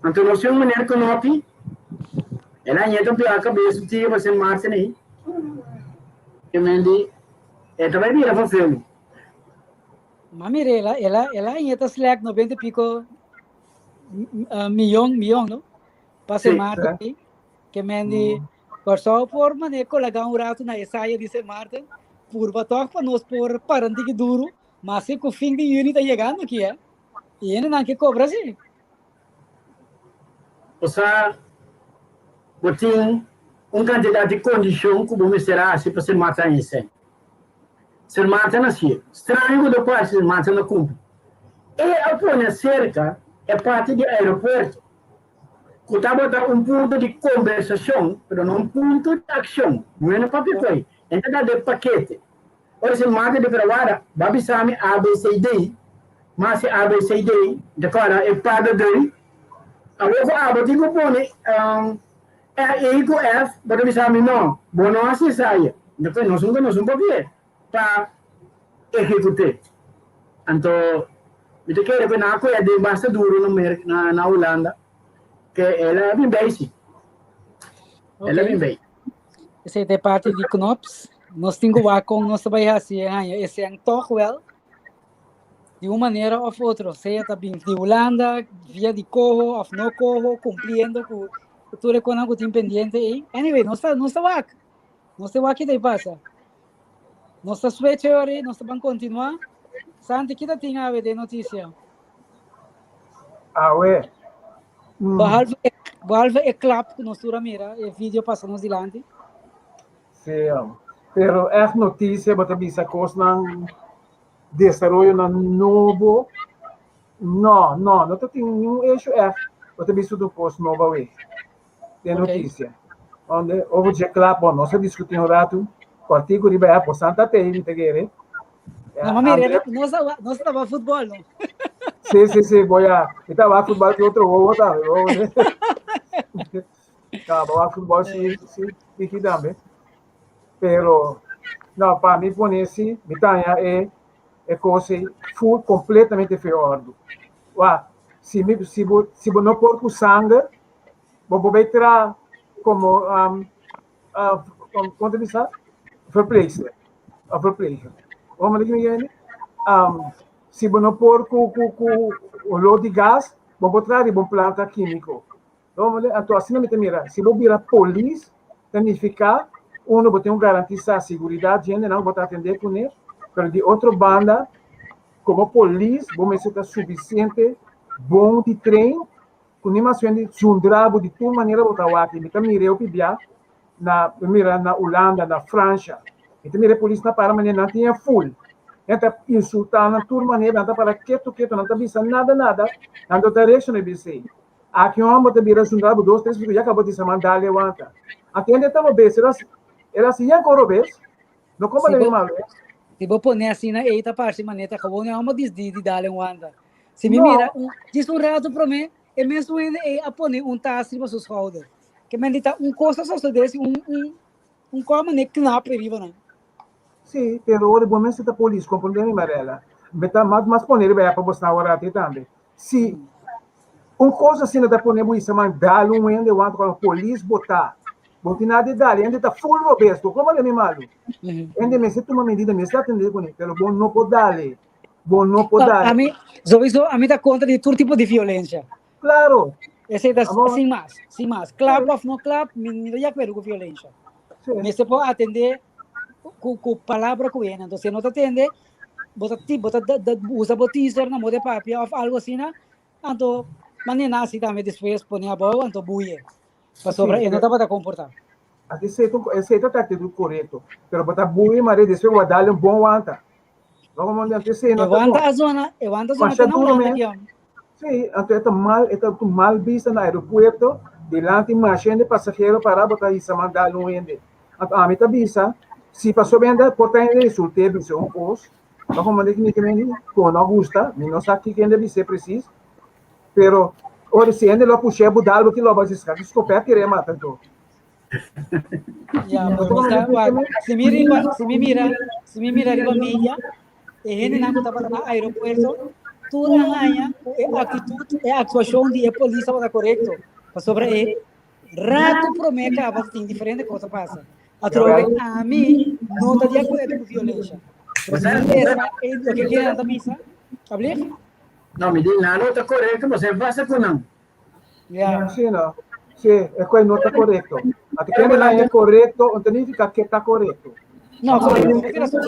Anto nos tin un meneer Knoppie, el a ñeta pia kabes un tiki pa Sint Maarten ei, ke men di e ta bai bira vervelu. Ma mira, el a, el a, el a ñeta slèk noventa y piko miyon, miyon, no? Pa Sint Maarten ei. Ke men di Kòrsou por manera kolagá un ratu na e saya di Sint Maarten, purba tòg pa nos por para un tiki duru, ma si ku fin di yüni ta yegando aki eh, i hendenan ke kobra si. Osea, bo tin un kantidat di kondishon ku bo mester hasi pa Sint Maarten haña esei. Sint Maarten a hasié. Straño ku ta parse Sint Maarten a kumpli. E a pone aserka e parti di aeropuerto. Ku tabata un punto di kombersashon, pero no un punto di akshon. No e papia ku ei. E ta da e pakete. Ora si mata di Perawara, ba bisa mi ABCD, ma si ABCD, ta kòrda e paga dei. Awor ku abo tin ku pone E ku F, bo ta bisa mi no, bo no hasi esaya. Entonces nos nunka nos un papia pa ehekut'é. Anto mi ta kere ku nan a kohe den basta duru na Merk, na na Hulanda, ke el a bin bei si. El a bin bei. Esei ta e parti di knops. Nos tin ku wak kon nos ta bai hasi e haña esei tòg wèl di un manera òf otro, sea ta bin di Hulanda via di koho òf no koho, kumpliendo ku tur e konan ku tin pendiente ei. Anyway, nos ta nos ta wak. Nos ta wak ki ta pasa. Nos ta switch ori, nos ta ban continua. Santi, kita tin awe den noticia? Awe. Behalve, behalve e klap ku nos tur a mira, e video pasa nos dilanti. Sí, pero echt noticia, bo ta bisa kosnan. desaroyonan nobo. No, no, no ta tin niun hecho ègt. Bo ta bisto tur kos nobo awe den notisia. Onde over dje kla, bon, nos a diskutí un ratu kòrtiku riba e apo Santa Fe, mi ta kere. No, ma mira, nos a nos ta wak futbòl, no? Sí, sí, sí, bo ya. Mi ta wak futbòl ku otro wowo tambe, bo. Ta wak futbòl sí, sí, tiki tambe. Pero, no, pa mi pone sí, mi ta haña e e kos ei full kompletamente fe òrdu. Wak, si mi si bo si bo no por ku sanger, bo por bai traha komo um, uh, kon ta bisa? Verpleegster of verpleger. Bo manda ki mi kende? Um, si bo no por ku ku ku olor di gas, bo por traha riba un planta kímiko. Bo manda, anto asina mi ta mira, si bo bira polis, ta nifiká, uno, bo tin ku garantisá seguridat di hendenan ku bo ta atendé kuné, pero di otro banda, komo polis bo mester ta sufisiente bon di train ku ni mas hende zundra bo di tur manera bo ta wak. Mi ta mira hopi bia na mi mira na Hulanda, na Fransha. Mi ta mira e polis na para manera nan tin e ful. Nan ta insulta nan tur manera, nan ta para ketu ketu, nan ta bisa nada nada, nan no ta reacciona riba esei. Aki un homber ta bira zundra bo dos tres bes ya caba di sa man dale wanta. Anto hende ta robes, el a el a siña con robes, no como Si le bo, malo es. si bo pone asina ei ta parse manera gewoon e homber dis di di dale wanta. Si mi No, mira un djis un rato prome e mesun hende ei a pone un tas riba su schouder. Ke men di ta un kos a sosode si un un un kos mane knap riba nan. Sí, pero ora bo mester ta polis, comprende mi Marella? Mi ta mas mas pone riba e pa bosnan ora ati tambe. Si un kos asina ta pone bo isa man dal un hende wanta kono polis bo ta. Bo tin nada di dal, hende ta full robes, bo como mi malu. Hende mester tuma medida, mester atende kuné, pero bo no por dale. Bo no por dale. Ami, sowieso, ami ta kontra di tur tipo di violencia. Claro. Esei ta sin mas, sin mas. Klap of no klap, mi no ta di akuerdo ku violencia. Mester por atende ku ku palabra ku hende. Entonces, si no ta atende, bo ta ti, bo ta usa bo teaser na modo de papia of algo asina, anto manera nan hasi tambe despues pone abou anto buye. Pasobra e no tabata komportá. Esei ta esei ta actitud korekto, pero bo ta buye mare despues bo a dale un bon wanta. No como anto esei no E ta bon. wanta a zona, e wanta a zona Masha te na duro Hulanda men. ki hom. Sí, anto e ta mal, e ta mal bista na aeropuerto, dilanti masha hende pasahero para bo ta hisa man dal un hende. Anto ami ta bisa, si pasobra hende por ta hende insult'é bisa un kos, no como di mi kimendi, ku no gusta, mi no sa kiko hende bis'é presis, pero ora si hende lo push'é bo dal bo tin lo bai ziska ku skopèt kir'é mata anto. Ya, pero mi sa, wak, si mi riba, si mi mira, si mi mira riba media, e hendenan ku tabata na aeropuerto, tur a haña ku e aktitut, e aktuashon di e polis tabata korekto. Pasobra e ratu promé kaba tin diferente kos a pasa. Atrobe ami no ta di akuerdo ku violensha. Pero si mi lesa e loke kinan ta bisa, ablief? No, mi di nan no ta korekto, pasobra e pasa ku nan. Ya. Sí, no. Sí, e koi no ta korekto. Ate kende nan e korekto, no ta nifiká ke ta korekto. No, korekto, bo tin rason.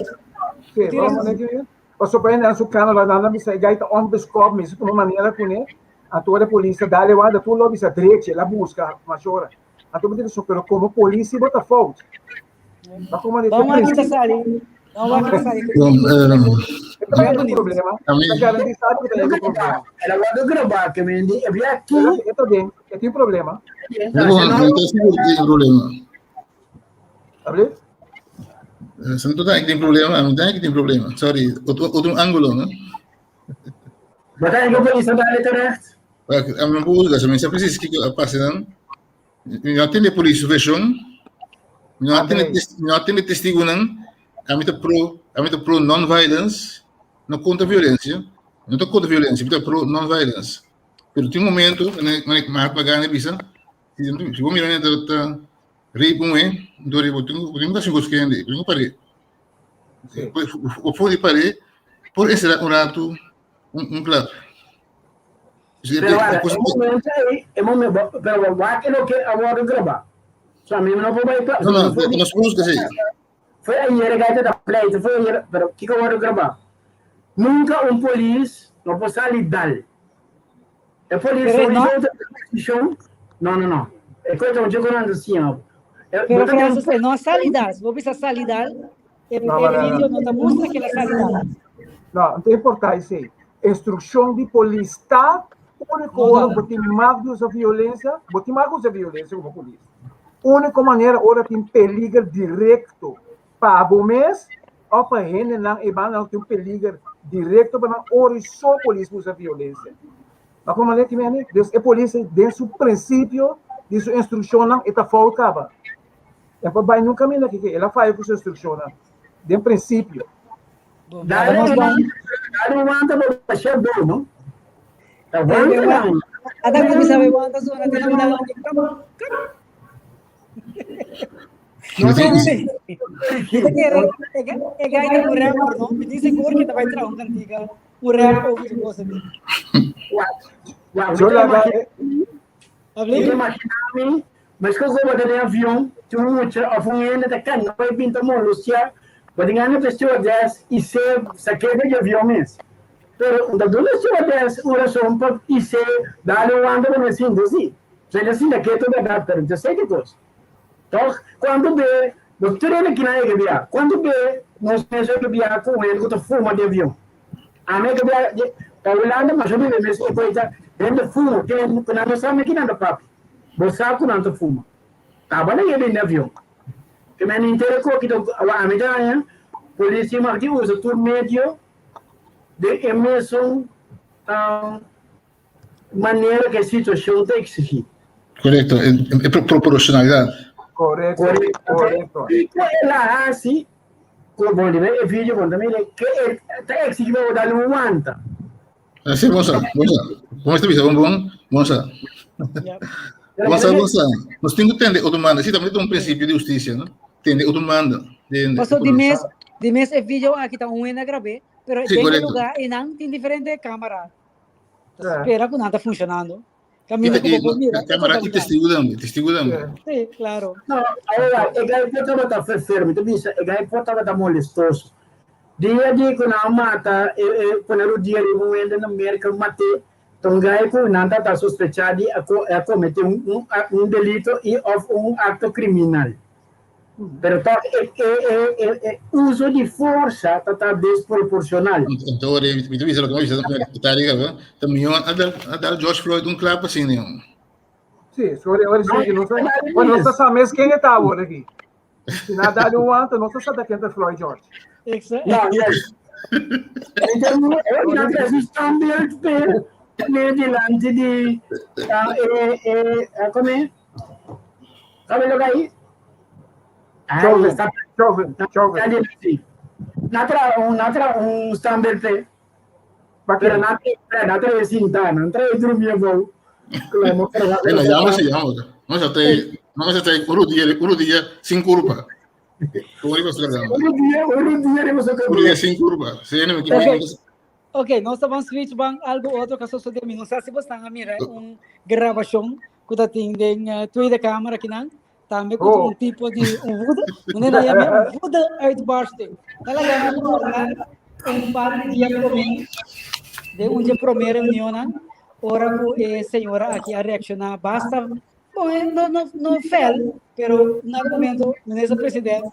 Sí, Bo tin rason. Pasobra nan su kano la nan a bisa e gai ta onbeskòp, mester tuma manera kuné. Anto ora e polis ta dal e wanda tur lo bisa drechi, el a buska mashora. Anto bo tin rason, pero komo polis si bo ta fout. Ta como di Vamos aqui ta sali. Vamos aqui ta sali. Bom, Tem um problema. Ta garantizado que tem um problema. Ela guarda gravar que me di, havia aqui. Está bem, tem um problema. Bom, não está seguro que tem problema. Abre? Se não tá que tem problema, não tem que tem problema. Sorry, outro, outro ângulo, né? Wat hij ook is dat hij terecht. A mim busca, se me sabe precies que passa não. Mi no a tende polis su version, mi no a tende, mi no a tende testigunan, ami ta pro, ami ta pro non-violence, no kontra violencia, no ta kontra violencia, mi ta pro non-violence. Pero tin un momento, Mahatma Gandhi bisa, si bo mira ta, ta rape un muhé, anto bo tin, bo tin ku hasi un kos ku hende, bo tin ku par'é. Bo for di par'é, por esera un ratu un, un klap. Pero ahora, e momento ahí, e momento, pero wak e loke a wordo grabá. So a mi no por bai pa. No, no, nos busca sí. Foi ayer que ta pleito, foi ayer, pero kiko wordo grabá? Nunca un polis no por sali dal. E polis Pero no. position. No, no, no. E coisa onde eu não assim, ó. Pero Francis, e no a sali dal. Si bo bisa sali dal, e video no ta mustra que el a sali dal. No, no ta importá esei. Instrukshon di polis ta úniko ora bo tin mag di usa violensia, bo tin mag usa violensia komo polis. Úniko manera ora tin peliger direkto pa bo mes òf pa hendenan e banda tin un peliger direkto pa nan ora i so polis por usa violensia. Ma kon manera ki mende? Dus e polis den su prinsipio di su instrukshonnan e ta fout kaba. E por bai nun kaminda kiko el a faya ku su instrukshonnan den prinsipio. Dale un wanta bo ta shef bo, no? Ta wanta nan. Ata kuminsá be wanta zona te na mitad. Come on, come on. Mi ta kere e gai ta un rapper, no? Mi tin sigur ke ta bai traha un kantika, un rap over di kos aki. Yo laga Mi ta imaginá mi, mas ku bo ta den avion, tin un mucha òf un hende ta kanta bai bin ta molestiá, bo tin gana pa e stewardess i se sak'é for di avion mes. Pero un ta duna e stewardess un rason pa i se dal un wanta pa no sinti así. Pasobra el a sinta ketu bèrdat, pero ta seki kos. Tòg, kuantu be bo tur hende kinan e ke bia? Kuantu be nos mes a ke bia ku un hende ku ta fuma den avion? Ami a ke bia pa Hulanda, masha biba mes e koita hende fuma, ken ku nan no sa me kinan ta papia. Bo sa ku nan ta fuma. Kaba na yega den avion. Ke men inter e koki ta ami ta haña polis tin mag di usa tur medio den e mesun manera ku e situashon ta eksigí. Korekto, e proporshonalidat. Korekto, korekto. Kiko el a hasi ku bo di e video bo ta mira ke e ta eksigí pa bo dal un wanta. Si, bon sa, bon sa. Bon ta bisa, bon bon, bon sa. Bon sa, bon sa. Nos tin ku tende otro manda. Si, tambe ta un prinsipio di hustisia, no? Tende otro manda. Tende. Paso di mes, di mes e video aki ta un hende a grab'é, pero Sí, den e korekto. lugá einan tin diferente kámara. Ta Ja. spera ku nan ta funshonando. I, Kaminda ku i, bo por mira, kiko kámara ta i mirando. testigu tambe, testigu tambe. Sí, klaro. No, ahora, e gai por tabata ferfer, mi ta bisa, e gai por tabata molestoso. Dia di ku nan a mata e e pone rudia riba un hende na Merka mat'é, ta un gai ku nan tabata sospechá di a a kometé un un un delito i òf un akto kriminal. Pero tòg e e e e e uso di forsa ta ta desproporshonal. Anto ora mi ta bisa loke mi a bisa ta riba bo, ta mihó a dal a dal George Floyd un klap asina yon. Sí, sorry, ora sí, no sa, bueno, no sa mes ken e ta awor aki. Si na dal un wanta, no sa sa ken ta Floyd George. Exacto. No, yes. Então, na trese standbeeld pe ne dilanti di ah, e e ah, come è? Sabe lo aí? Ai, Chauvin, está Chauvin, Chauvin. está dilanti. Na tra un na tra un standbeeld pe. Pa Pero ken? na tra na tra sinta, na tra dormir vou. Clamo Bueno, llama si llama. Vamos a traer, vamos a traer un día sin curva. Como digo, Un dia riba su Un día sin curva. Sí, no me Ok. Ok, nos ta ban switch ban algo otro que sucede. Mi no sa si bosnan a mira un grabacion ku ta tin den tweede kamer akinan. Tambe ku Oh. un tipo di un woede, meneer na yama un woede uitbarsting. Talaga mi torna un par di dia promé, den un dje promé reunionnan, ora ku e señora aki a reakshoná basta, bon, no, no, no fel, pero na momento minister president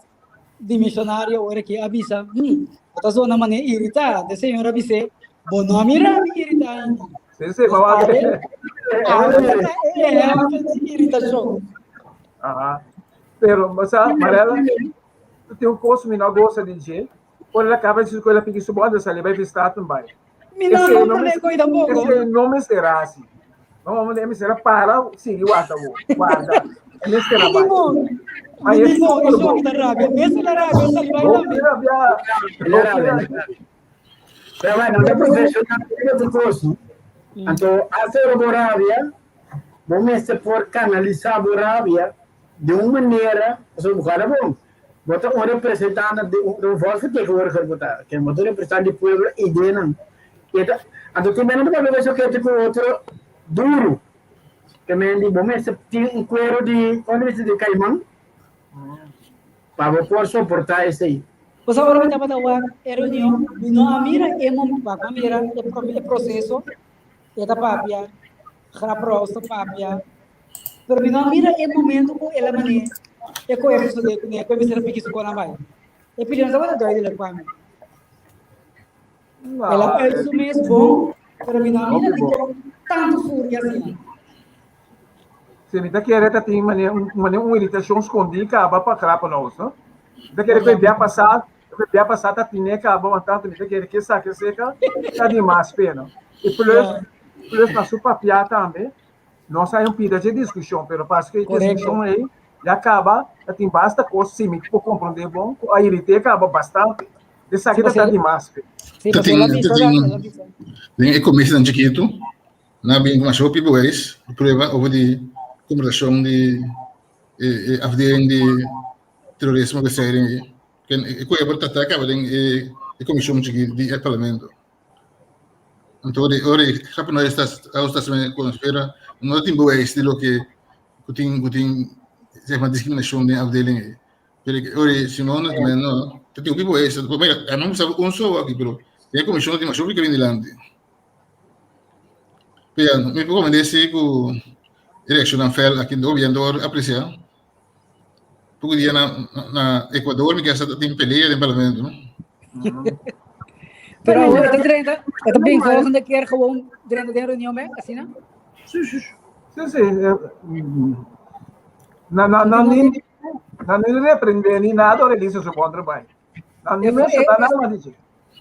dimisionario ora ki a bisa, bo ta zona manera iritá. De señora bis'é, bo no a mira mi iritá ainda. Sí, sí, ma wak. Awe ta e ehèmpel di iritashon. Aha. Pero, bo sa, Marela, tu tin un kos mi no gosta di dje, ora el a kaba di su eskuela piki su bòt, el sali bai Verstappen bai. Mi no Esei no comprende mester, koe tampoco. esei no mester hasi. No, e mester a para, sigui warda bo, warda. E mester a bai. Minimo, Ai, e minimo, super e bom. shoki ta rabia. Mester la rabia, sali bai Hopi tambe. rabia, Ele hopi rabia, ele rabia. rabia. Pero bueno, ta profesional é outra coisa. Então, hacer bo rabia, bo mester por canalizar bo rabia de uma maneira, so bo bom. Bo ta un representante di un volksvertegenwoordiger bo ta, ke bo ta representante di pueblo ideanan. E ta, anto tin menen ta papia ku ku otro duro. Ke men di bo mester tin un cuero di, kon di di caiman? Pa bo por soporta esei. Pues ora mi tabata wak e reunion, mi no a mira e mom, wak a mira e e proceso, e ta papia, Grapperhaus ta papia, pero mi no a mira e momento ku el a mane e koe a sosode kuné, ku e mester a piki su kona bai. E pidi no tabata duidelijk pa mi. El a uit su mes bon, pero mi no a mira di tantu furia asina. Si, mi ta kere ta tin manera un manera un iritashon skondí kaba pa krapa nos, no? Mi ta kere ku e bia pasá, ku e bia pasá ta tine kaba, wan tantu mi ta kere ke saka eseka ta di mas p'e, no? I plus, plus na su papiá tambe, nos hay un pida dje diskushon, pero paske e diskushon ei ya kaba, ta tin basta kos, si mi por komprondé bon, ku a irit'é kaba bastante. Esaki ta ta di mas p'e. Sí, pasobra el a bisa, el a bisa. Den e komishnan chikitu, Nan a bin ku masha hopi bewijs, prueba over di kombersashon di e afdeling di terorismo ku esei den ei. E ku e por trata kaba den e komishon chikí di e parlamento. Anto ora ora e grap no esta esta konfera no tin bewijs di loke ku tin ku tin diskriminashon den e afdeling ei. Pero ora si no no no ta tin hopi bewijs. Mira, a un so aki pero den e komishon tin masha hopi ke bin dilanti. Pia, mi por comprende si ku e reaccionnan fel aki do bien door aprecia. Poco dia na, na Ecuador mi kesa tin pelea den parlamento, no? Pero ahora ta drenta, ta bin volgende keer gewoon drenta den reunion bij, asina? Sí, sí. Sí, sí. Na, na, na, ni, na, ni reprende ni nada, ora dice su contra bij. Na, ni menciona nada, dice.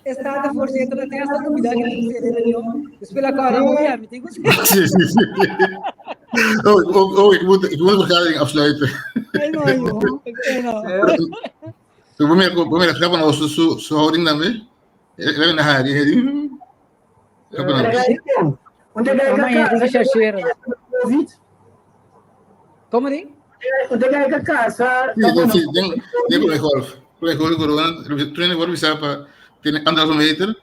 Staat voorzitter, dat is dat middag in de reunion. Dus we elkaar al ja, meteen goed. Sí, sí, sí. Oh, oh, oh, ik moet de vergadering afsluiten. Ay, no, joh. Ik no. So, we meer, we meer grappen als zo, zo houding dan weer. We hebben haar hier. Grappen Covid. Como di? Onde é que casa? Sí, sí, den, den con golf. Con golf corona, train voor bisa pa tiene anderhalve meter.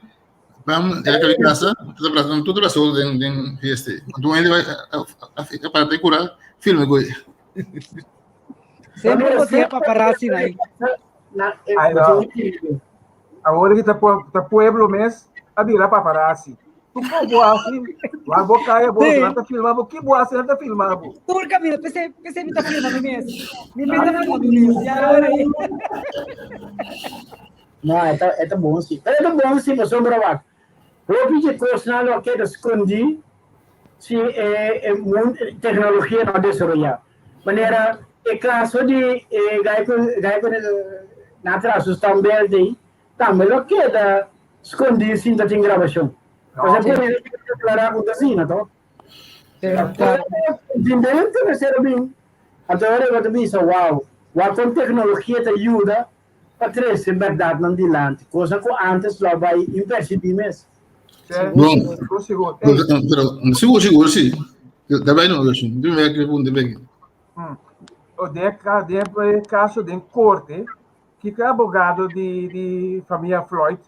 Bam, el que casa, tudo pra tudo pra sol den den fiesta. Tu ainda vai a para te curar, filme coi. Sempre você paparazzi aí. Ai, no. Awor ki ta ta pueblo mes a bira paparazzi. Tu ko bo hasi, wa bo kaya bo, nan ta filma bo, ki bo hasi nan ta filma bo. Tur camina, p'esei, p'esei mi ta filma mi mes. Mi mes ta filma mi mes. Ya ora ei. No, e ta, e ta bon si. Pero e ta bon si pasobra wak. Hopi dje kosnan lo a keda skondí si e, e mun, teknologia no a desaroyá. Manera e kaso di e gai ku gai ku na traha su standbeeld ei, tambe lo keda skondí sin ta tin grabashon. Pasobra por hende tin ku deklará ku ta asina, to? Entendente mester a bin. Anto ora bo ta bisa, wow, wak kon teknologia ta yuda pa trese bèrdatnan dilanti, kosnan ku ántes lo a bai impersibí mes. Bon, pero sigur sigur si. Daarbij no, dus doe werk weer de bek. O de de caso den corte, kiko e abogado di di familia Floyd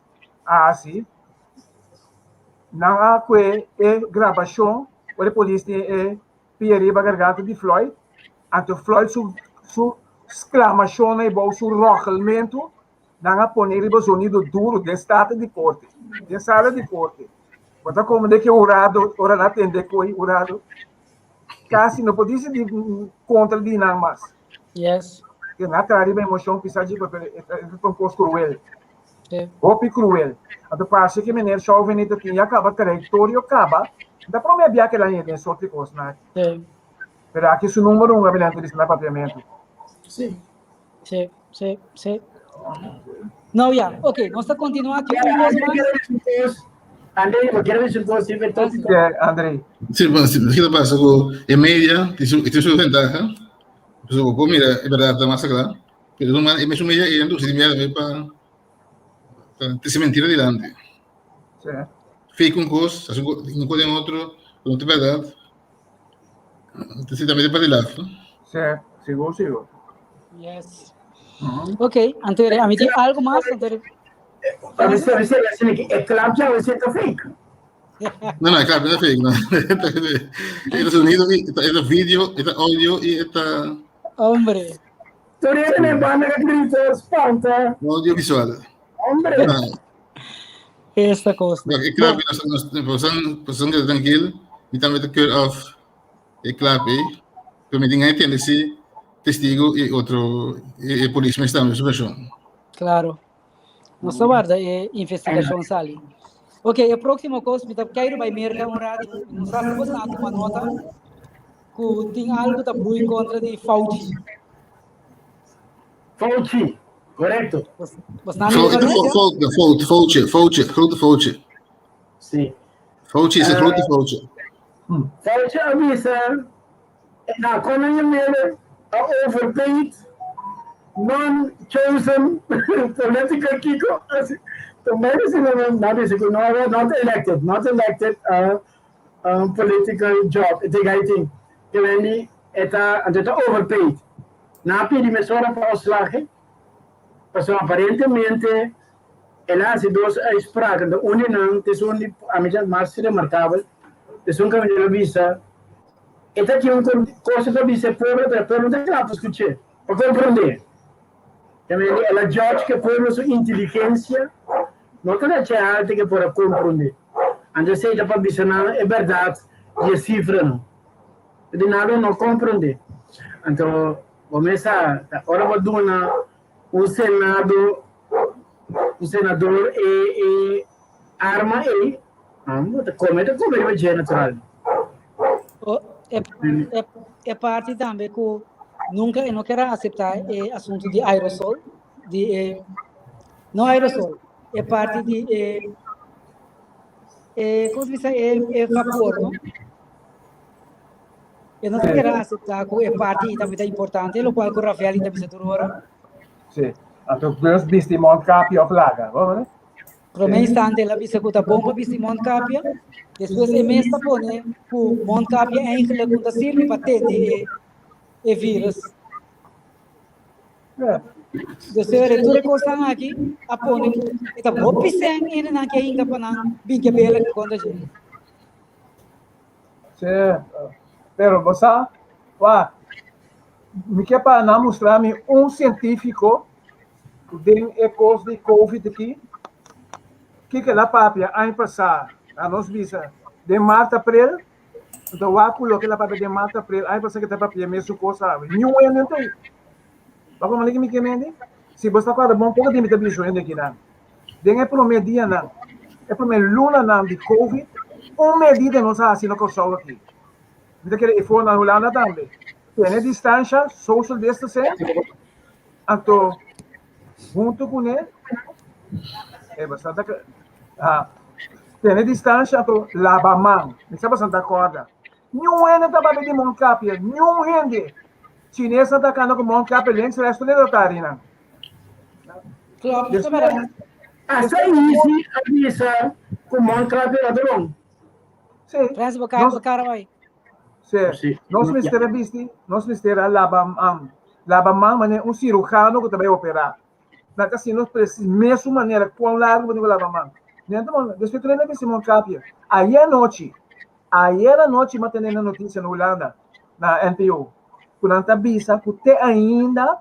a hasi? Nan a kue e grabashon ora e polis tin e pia riba garganta di Floyd, anto Floyd su su sklamashonnan ebou su rògelmentu Nan a pone riba zonido duru den stata di korte, den sala di korte. Bo ta komprende ke hurado, ora nan a tende koe hurado, kasi no por disidí kontra di nan mas. Yes. Ke nan a traha riba emoshon pisá dje, pero e ta un kos kruel. Hopi kruel. Anto parse ke meneer Chauvin ta tin ya kaba trayektorio kaba, no ta promé bia ke el a hende den sort di kosnan aki. Pero aki su numero un gabilantu di na papiamentu. Sí. Sí, sí, sí. Nou ja, oké, okay, nos ta continua aquí un cos mas. André, bo quiero decir un cos, sí, tópico. Sí, André. Sí, bueno, sí, ¿qué pasa con en media? Tiene su ventaja. Pues, pues mira, es verdad, está más acá. Pero no, es un media y entonces mira para para se mentira delante. Sí. Fake un cos, un cos en otro, no es verdad. Entonces también para dilaf, no? Sí, sigur, sigur. Yes. Ok, anto a mi tin algo mas, anto A veces, a veces, a veces, e klap ya a veces ta fake. No, no, claro, no es fake, no. Este sonido, este video, este audio y esta... Hombre. Tur hende na banda ka grita, spanta. Audiovisual. Hombre. No. Esta cosa. No, ik klap, we zijn tranquil. Mi tambe ta keur af. E klap, eh. Pero mi tin tende si testigo y otro e polis me está en su versión. Claro. Nos ta warda e investigacion sali. Ok, e próximo kos, mi ta keiru bai Merka un rato, no sa si bos a tuma nota ku tin algu ta brui kontra di Fauci. Fauci, korekto. Bos, bos na mira Fout, fout, fout, foutje, foutje, grote foutje. Si. Fauci is een grote foutje. Fauci a bisa, na kon nan yam'é, a overpaid, non-chosen political kiko. Asi, to mij is nan nan bisa ku no, not elected, not elected political job. E te gai tin. Ke men e ta, anto e ta overpaid. Nan a pidi mesora pa ontslag, pasobra aparentemente el a hasi dos uitspraken. Anto un di nan ta esun di ami ta mas remarkabel, esun ku ami a bisa, e ta tin un kos pa bisa e pueblo, pero e pueblo no ta kla pa skuch'é, pa komprondé. Ta mende el a judge ku e pueblo su inteligensia no ta na alto ku e por a komprondé. Anto esei ta pa bisa nan e bèrdat di e sifranan. Di nada no komprondé. Anto bo mes sa, ta ora bo duna un senado, un senador e e arma ei, bo ta kome, ta kome riba dje natural. O, e, e, e parti tambe ku nunka e no kier a aseptá e asuntu di aerosol, di e, no aerosol, e parti di e, e, komo se bisa, e, e vapor, no? E no ta kier a aseptá ku e parti ei tambe ta importante, lokual ku Ravelli ta bisa tur ora. Sí. Anto bus bisti mondkapje of laga, bo ne? Promé instante el a bisa ku ta bon pa bisti mondkapje, despues e mes ta pone ku mondkapje eigenlijk no ta sirbi pa tende e e virus. Dus e tur e kosnan aki a pone ku e ta hopi sèn hendenan ke hinka pa nan bin ke bela kontra dje. Sí, pero bo sa, wak, mi ke pa nan mustra mi un sientífiko ku den e kos di covid aki, kiko el a papia aña pasá, a nos bisa den mart, aprel, anto wak ku loke el a papia den mart, aprel aña pasá ke ta papia mesun kos awe. Niun hende no ta ei. Wak ku manera mi ke mende? Si bo sta kòrda bon poko di mi ta bisa un hende akinan. Den e promé dianan, e promé lunanan di Covid, un medida nos a hasi na Kòrsou aki. Mi ta kere e for na Hulanda tambe. Tene distansha, social distancing, anto huntu kuné, e bastante ah, tene distansha anto laba man. Mi sa bastante kòrda. Niun hende tabata di mondkapje, niun hende. Chinesnan ta kanda ku mondkapje links, rechts, tur hende ta tari nan. Klopt, ta berdad. Hasta easy a bisa ku mondkapje no ta bon. Sí. Frans, bo cara, bo cara bai. Sí. Sí. Nos mester a bisti, nos mester a laba man. Laba man manera un cirujano ku ta bai operá. Nan ta hasi nos presis mesun manera kuan largu bo tin ku laba man. Nèt bon, despues tur hende a bisti mondkapje. Ayer anochi, Ayer anochi mi a tene na noticia na Hulanda, na NPO, cu nan ta bisa cu te ainda,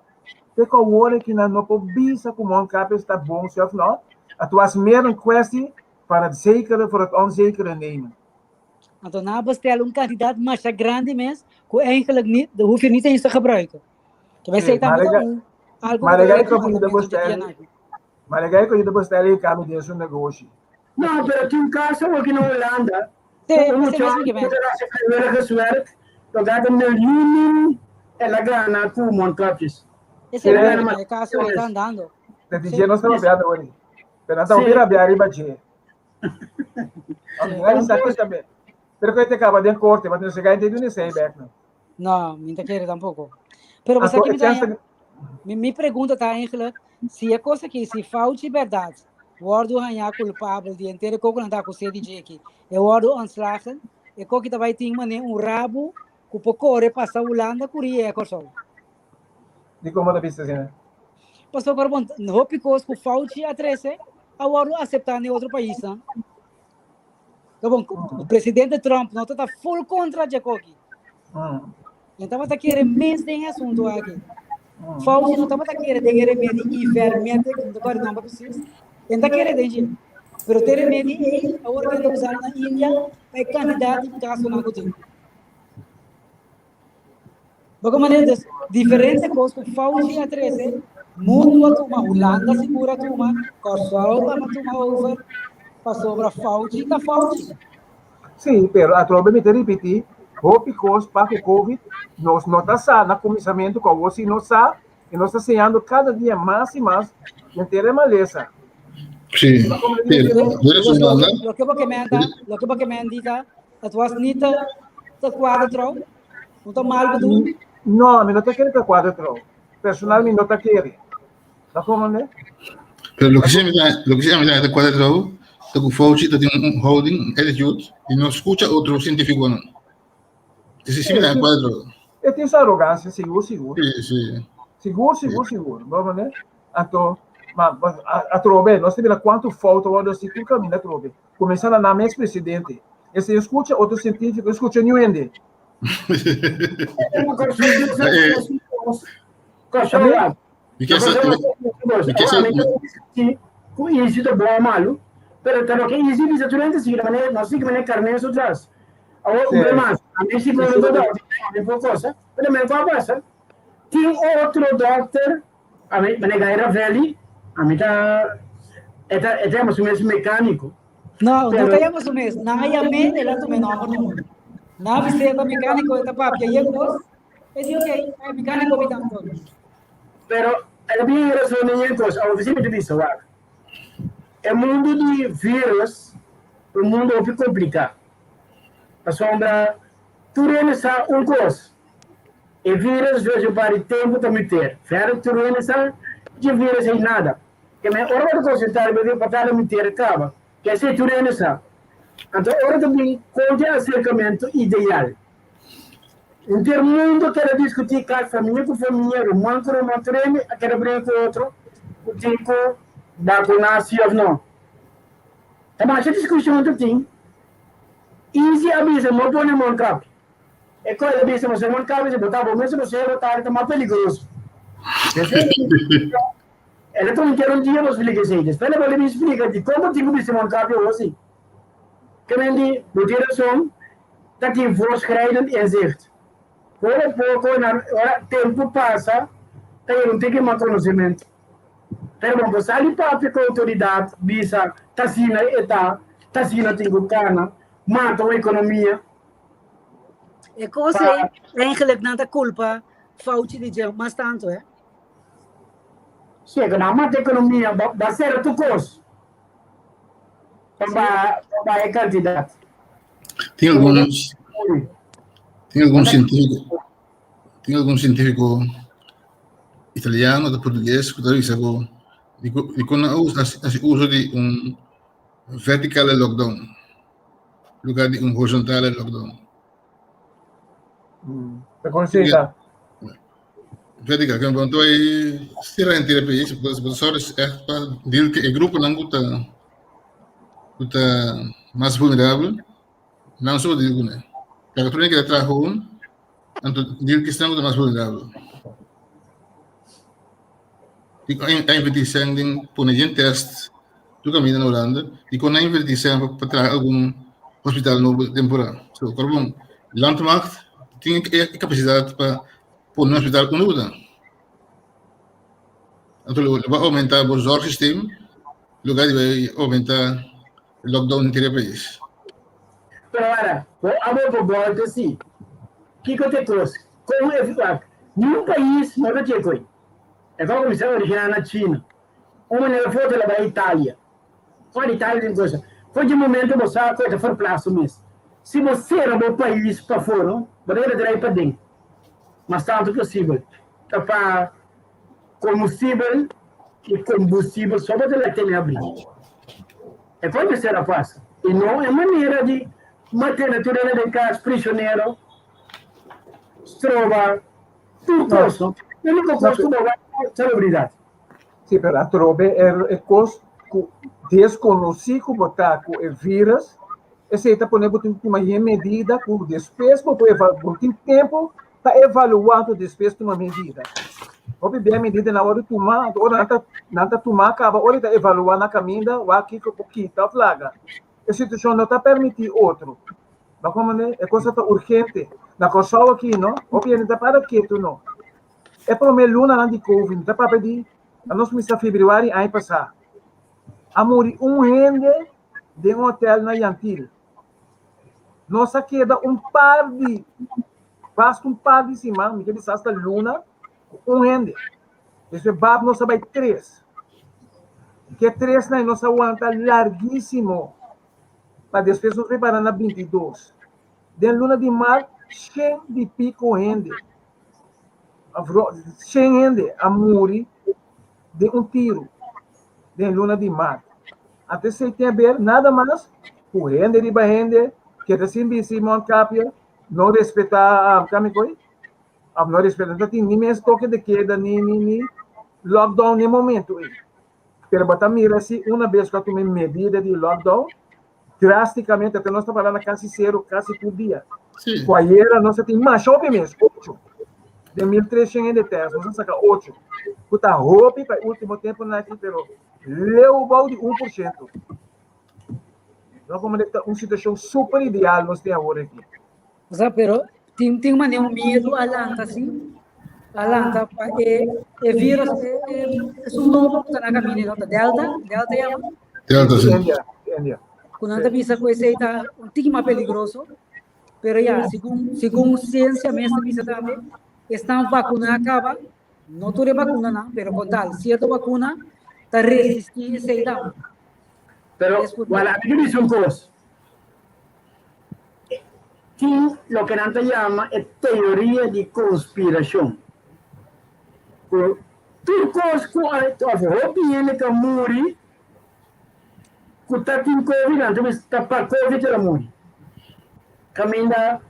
te cu awor aki nan no por bisa cu mondkapjes ta bon si of no. Het was meer een kwestie van het zekere voor het onzekere nemen. Anto nan a bestel un cantidad masha grandi mes cu eigenlijk niet, dat hoef je niet eens te gebruiken. Te wij Sí, zeggen maar tambe ik- un algo maar ku ik ta heb ook niet de mandamento di bestelling. dia aki. Maar ik heb ook de bestelling kan met deze negotie. No, pero tin un caso aki na Hulanda Sí, ku un esei mes muchacho mi ke ku men. ta hasi vrijwilligerswerk, tokante miljoenen el a gana ku mondkapjes. Esei El a mi gana ke men, mas e caso ei ta miljones. andando. De Sí. DJ no estaba rabiando hoy. Pero no Sí. estaba rabiando riba G. Sí. Nadie sabe también. Pero que te acaba de corte, maar no se ga entender ni sei back no. No, mi no ta kere tampoco. Pero bo sa Anto ki e mi ta chance haña? Mi, mi pregunta ta eigenlijk, si e cosa aki, si Fauci berdad wordo hañá culpabel di henter e koko nan ta acus'é di dje aki, e wordo ontslagen, e koki ta bai tin manera un rabu ku por kore pasa Hulanda ku ria e Kòrsou. Di komo ta bisa asina? Pasobra bon, hopi kos ku Fauci a trese a wordo aseptá den otro paisnan. Bon, presidente Trump no ta full contra dje koki. E tabata kere mes den e asunto aki. Fauci no tabata kere den e remedi ivermectin, no ta kòrda e nòmber precies. E no ta kere den dje. Pero te remedi ei awor ke ta usando na India pa e kantidat di kasonan ku tin. Boko manera des diferente kos ku Fauci a trese, mundu a tuma, Hulanda sigur a tuma, Kòrsou a tuma over. Pasobra Fauci ta Fauci. Sí, pero atrobe mi ta ripití, hopi kos pa ku Covid nos no ta sa na kuminsamentu ku awor sí nos sa i nos ta siñando kada dia mas i mas henter e malesa. Sí, pero por eso manda. Loke bo ke men ta, loke bo ke men di ta, het was niet te, te kuadro trouw, no ta mal bedoeld. No, mi no ta kere ta kuadro trouw. Personal mi no ta kere. Ta komprende? Pero loke sí mi ta, loke sí mi ta ta kuadra trouw, ta ku Fauci ta tin un houding, un attitude, di no skucha otro sientifikonan. Esei sí mi ta kuadra trouw. E tin su arogansia, sigur, sigur. Sí, sí. Sigur, sigur, sigur. Bo komprende? Anto, ma, atrobe, nos ta mira kuantu fout a wòrdu hasi tur kaminda atrobe. Kuminsá na nan mes presidente. Esei skucha otro sientifiko, e skucha niun hende. Ku Izzy ta bon o malu, pero ta loke Izzy bisa tur hende sigui manera, nos sigui manera karné su tras. Awor un bes mas, ami si por otro dòkter, ami por kosa, pero men ku a pasa. Tin otro dòkter, ami manera Guy Ravelli, ami ta e ta e ta yama su mes mekániko. No, no ta yama su mes. Nan a yam'é, el a tuma e nòmber di mundu. Nan a bis'é e ta mekániko, e ta papia yen kos. E di ok, e mekániko mi ta anto. Pero el a bin razon den yen kos. Awor mi ta bisa wak, e mundu di virus ta un mundu hopi kompliká. Pasobra tur hende sa un kos, e virus despues di un par di tempu ta muteer. Verder tur hende sa dje virus ei nada. Ke men ora bo ta konsentrá riba e pa kada muteer kaba, ke esei tur hende sa. Anto ora ta bin kon ta e aserkamentu ideal. Henter mundo a keda diskutí kal famia ku famia, ruman ku ruman, tur hende a keda bringa ku otro ku tin ku bakuná si òf no. Ta masha diskushon ta tin. Izzy a bisa no pone mondkap. E kos a bisa mester mondkap si bo ta bo mes rosea bo ta ta mas peligroso. El a tuma henter un dia pa splika esei. Despues el a bolbe bin splika dikon bo tin ku bisti mondkap awor si. Kemendi, bo tin rason, ta tin voortschrijdend inzicht. Poko poko, na ora tempu pasa, ta yega un tiki mas konosementu. Pero bo por sali papia ku outoridat, bisa ta asina e ta, ta asina tin ku kana, mata un ekonomia. E kos ei, eigenlijk nan ta kulpa Fauci di dje mas tantu, hè? Si, ku nan mata ekonomia, ba sera tur kos. Pa ba e kantidat. Tin alguns tin algun científico tin algun científico italiano ta portugues ku ta bisa ku di ku di ku nan a hasi uso di un verticale lockdown lugar di un horizontale lockdown. Ta konseta. Vertical, que pronto aí cierra entero el país, pues solo es para dir que el grupo não gusta gusta mais vulnerável, não só digo, né? Porque tu que trajo um, então dir que estão mais vulnerável. E a invertir sem em pôr em test, tu caminha na Holanda, e quando a invertir sem para trazer algum hospital novo temporal. So, bom, landmacht tem a capacidade para pone un hospital unda bo ta. Anto lo ba aumenta bo zorgsysteem, lugar di bai aumenta lockdown henter e pais. Pero ahora, bo abo por bolta si. Kiko ta e kos? Kon e wak, niun pais no ta dje koi. E kos kuminsá originá na China. Un manera forte el a bai Italia. Ora Italia tin cosa. For dje momento bo sa cu e ta for plazo mes. Si bo cera bo pais pafo no, bo ta keda drai paden mas tanto posibel. Ta pa comustibel y combustibel so bo ta laga tene abri. E cosa mester a pasa. Y no e manera di matene tur hende den cas prisionero, stroba tur cos. Unico cos cu bo wak ta salubridad. Sí, pero atrobe e kos ku deskonosí ku bo ta ku e vírus, esei ta pone bo tin tuma yen medida ku despues bo por eva bo tin tempu pa evaluá anto despues tuma medida. Hopi bia medidanan a wòrdu tumá, anto ora nan ta nan ta tumá kaba ora e ta evaluá na kaminda wak kiko por kita òf laga. E situashon no ta permití otro. Bo a komprendé? E kos ta urgente. Na Kòrsou aki no, hopi hende ta para ketu no. E promé lunanan di Covid, mi ta papia di, a nos kuminsá febrüari aña pasá, a muri un hende. den un hotel na Yantil. Nos a keda un par di, basta un par di siman, mi ke bisa hasta luna, ku un hende. Despues bab nos a bai tres. Ke tresnan nos a wanta larguísimo pa despues nos bai para na 22. Den luna di mart, shen di piko hende, shen hende a muri den un tiru den luna di mart. Anto esei tin aber nada mas ku hende riba hende keda sin bisti mondkapje, no respetá kami koi, òf no respetá, no ta tin ni mes toke de keda ni ni ni lockdown n'e momento ei. Pero bo ta mira si una bes ku a tuma e medida di lockdown, drásticamente, te nos ta pará na kasi sero kasi tur dia. Sí. Ku ayera nos a tin masha hopi mes, ocho. Den 1300 hende tèst, nos a saka ocho. Ku ta hopi pa e último tempunan aki, pero leu bou di 1%. No komo ta un situashon super ideal nos tin awor aki. Osea, pero tin tin manera un miedu a lanta si, a lanta pa e e virus e e esun nobo ku ta na kaminda no ta delta, delta yama? Delta si. India, India. Ku nan ta bisa ku esei ta un tiki mas peligroso, pero ya, segun segun siensia mes ta bisa tambe, esnan vakuná kaba, no tur e vakunanan, pero kon tal sierto vakuna ta resistí esei tambe. Pero, wala, mi ta bisa un kos. Tin loke nan ta yama e teoria di konspirashon, ku tur kos ku a òf hopi hende ku a muri ku ta tin covid, nan ta bisa ta pa covid el a muri. Kaminda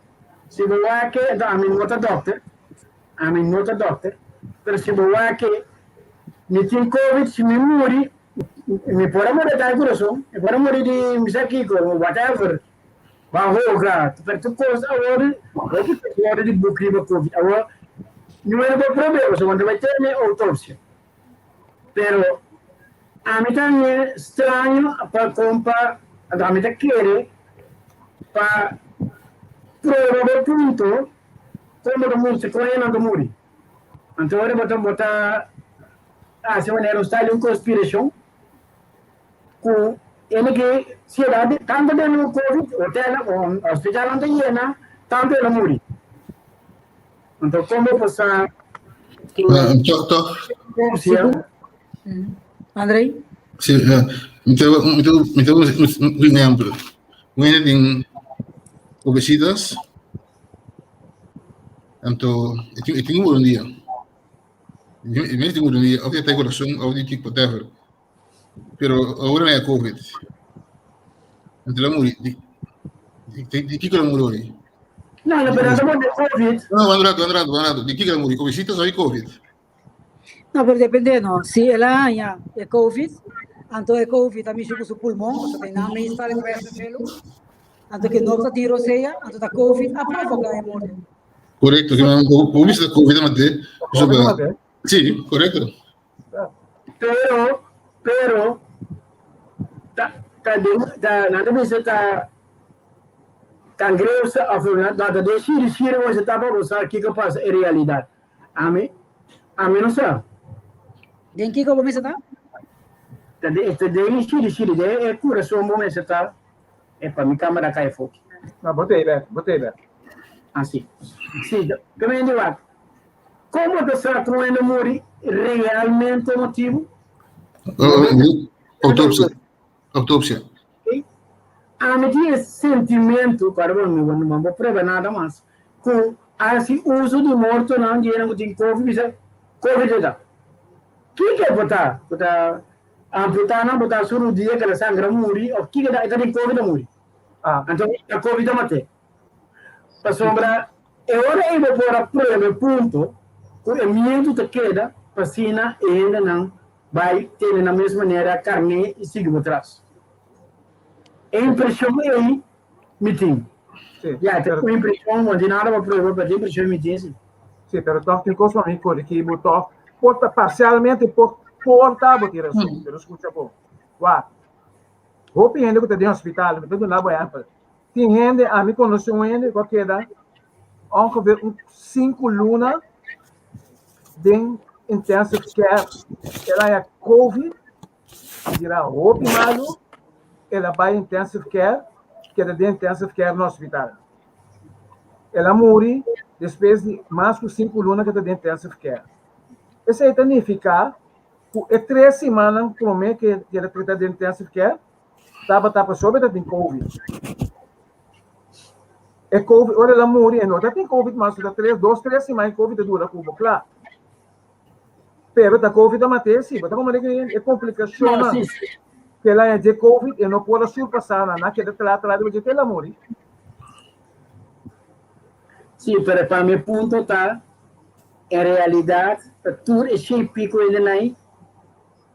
si bo wak e, anto ami no ta dòkter, ami no ta dòkter, pero si bo wak e, mi tin covid, si mi muri, Mi por a muri atake kurason, mi por a muri di mi sa kiko, whatever. Ba hoga, pero tur kos awor, hopi kos wòrdu di buk riba covid. Awor, no e bo problema, so bo bai tene outopsia. Pero ami ta haña straño pa kon pa, anto ami ta kere pa proba bo punto kon bo ta mustra kon e nan ta muri. Anto ora bo ta bo ta hasi manera un style un conspiracion ku ene ke siedad tanto den un covid hotel hospitalnan ta yena tanto el a muri. Anto kon bo por sa ku Toch, toch. Rusia Andrei? Si, mi ta mi ta mi ta un ehempel. Un hende tin obesitas Anto, e tin, e tin un dia. E mes tin un dia, of di ataque corazón, of di tipo whatever. Pero ahora me COVID. Anto la muri. Di, di, di kiko la muri hoy? No, no, pero no de COVID. No, un rato, un rato, un rato. Di kiko la muri? Obesitas of di COVID? No, pero depende, no. Si el a haña e COVID, anto e COVID a mishi ku su pulmon, o sea, nan mes sali pa e pelo. Anto ke no ta tin rosea, anto ta COVID a provoká e morte. Korekto, ke men bo bisa COVID a mat'é. Sí, korekto. Pero, pero, ta, ta, den, ta, nan ta bisa ta kangreusa of no, ta den shiri shiri bo ta pa bo sa kiko pasa en realidat. Ami, ami no sa. Den kiko bo mester ta? Ta den, ta den e shiri shiri, den e kurason bo mester ta. Epa, mi kamera kai afó. No, bo ta ei bek, bo ta ei bek. Ah, si. Si, ke men di wak. Kon bo ta sa ku un hende muri realmente motibu? Autopsia. Autopsia. Ami tin e sentimentu, pardon, mi no bo prueba nada mas, ku hasi uso di mortonan di hende ku tin covid, bisa covid e ta. Kiko e por ta? Ku ta amputá nan, bo ta su rudia ku el a sangra muri, òf kiko e ta? E ta tin covid a muri. Anto ta covid a mat'é. Pasobra e ora ei bo por a prueba e punto ku e miedu ta keda pa asina e hendenan bai tene na mes manera karné i sigui bo tras. E impreshon ei mi tin. Ya, ta un impreshon, no tin nada pa prueba, pero ta impreshon mi tin si. Sí, pero tòg tin kos pa mi korigí bo tòg. Por ta parsialmente por por ta bo tin rason, pero skucha bo. Wak, hopi hende ku ta den hospital, mi ta duna bo ehèmpel. Tin hende, ami konosé un hende ku a keda ongeveer un sinku luna den intensive care. El a haña covid, a bira hopi malu. El a bai intensive care, keda den intensive care na hospital. El a muri despues di mas ku sinku luna ku e ta den intensive care. Esei ta nifiká ku e tres simannan promé ku el a trata den intensive care tabata pasobra e ta tin covid. E covid, ora el a muri e no ta tin covid mas, ta tres, dos, tres siman e covid ta dura ku bo kla. Pero ta covid a mat'é si, bo ta komprendé ku e komplikashonnan ku el haña dje covid e no por a surpasá nan, nan a keda tra tra riba dje te el a muri. Sí, pero pa mi punto ta, en realidat ta tur e shei piko hende nan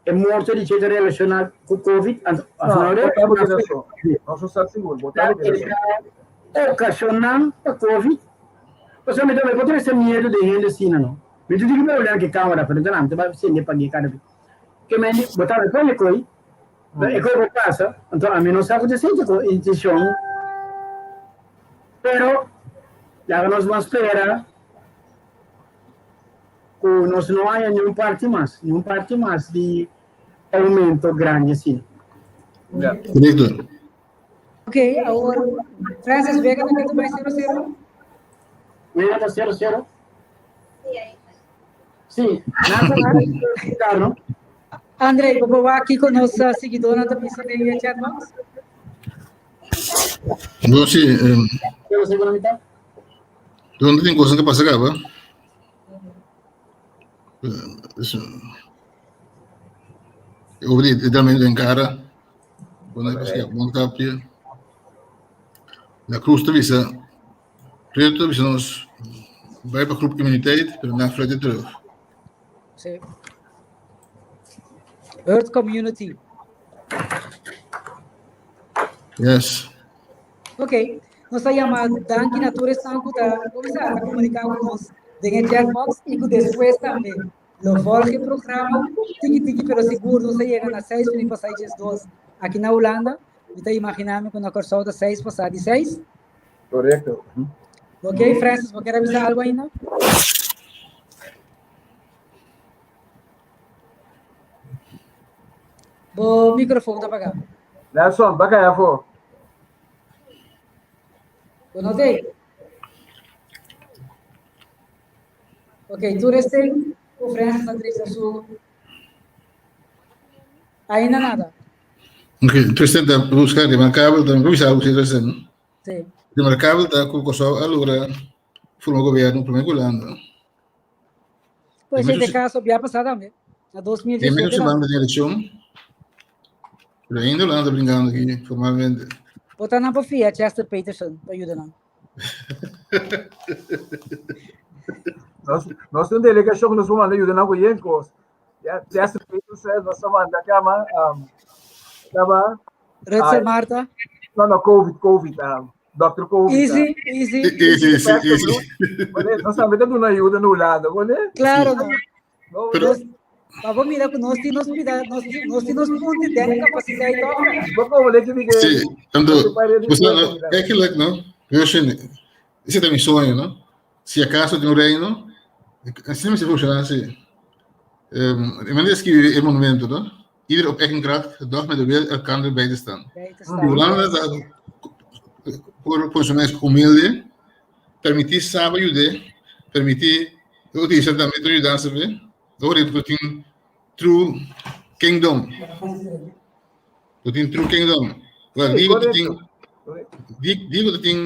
e morto di dje ta relashoná ku covid, anto No, no bo ta bo relashoná tin rason. Nos no sa sigur, bo ta ta bo tin rason. e ta okashoná pa covid. Pasobra mi tambe por trese miedu den hende asina no. Mi ta tin problema ku e kamera pero ta nan ta bai sende pag'é kada bes. Ke men di bo tambe pone koi, pero e koi por pasa, anto ami no sa ku ta sinti ku intenshon. Pero laga nos ban spera ku nos no haña niun parti mas, niun parti mas di oumento grandi asina. Korekto. Ok, awor Francis Vega ta keda bai sero sero? Vega ta sero sero? Sí, nada nada no? André, bo por wak kiko nos siguidónan ta bisa den e chatbox? No, sí. Um, Sero sero na mitad? Donde tin cosas que pasa acá, Over die también den cara. Mondkapje. La Cruz ta bisa, Rutte ta bisa nos, wij hebben groep immuniteit, pero na fluit terug. Sí. Herd community. Yes. Ok, nos ta yama danki na tur esnan ku ta kuminsá ta komuniká ku nos den e chatbox i ku despues tambe lo volg e programa tiki tiki pero sigur nos ta yega na seis minüt pasá i diesdos aki na Hulanda. Mi ta imaginá mi ku na Kòrsou ta seis pasá di seis. Korekto. Ok, Francis, bo kier a bisa algu ainda? Bo microfoon ta apagá. Nelson, baka ya afó. Bo no te? Ok, tur esten ku Francis a drecha su Ainda nada. Ok, presidente, busca remarcabel, también bisa algo si recién. Sí. Remarcabel ta ku Kòrsou a logra forma gobierno promé ku Hulanda. Pues en este caso, ya pasado también. Na 2017. Tem menos semana de elección. Pero ainda Holanda está brincando aquí formalmente. Bota na pa fia Chester Peterson pa ayuda nan. Nos, nos tin un delegacion ku nos por manda ayuda nan ku yen kos. Ya, Chester Peterson, nos a manda kama, um, kama. Rutger Marta. No, no, COVID, COVID. Um, Dr. Covid. Easy, easy. Easy, easy, easy. Nos tambe ta duna ayuda na Hulanda, bone? Claro, no. No, Pero- Nos, pa bo mira ku nos tin nos pida, nos, nos tin nos punto den kapasidat i todo. Bo como le que mi Sí, tanto, pues, no, no, eigenlijk, no, Gershon, ese ta mi sueño, no? Si acaso tin un reino, así mester funciona así. Um, e manera escribi e monumento, no? Ieder op eigen kracht, doch met de wil elkander bij te staan. Bij te staan. Hulanda ta por consumens humilde, permití Saba yud'é, permití utilisa tambe tur yudansa p'e, ora ku tin true kingdom. Ku tin true kingdom. Ora Sí, digo ku korekto. tin digo ku tin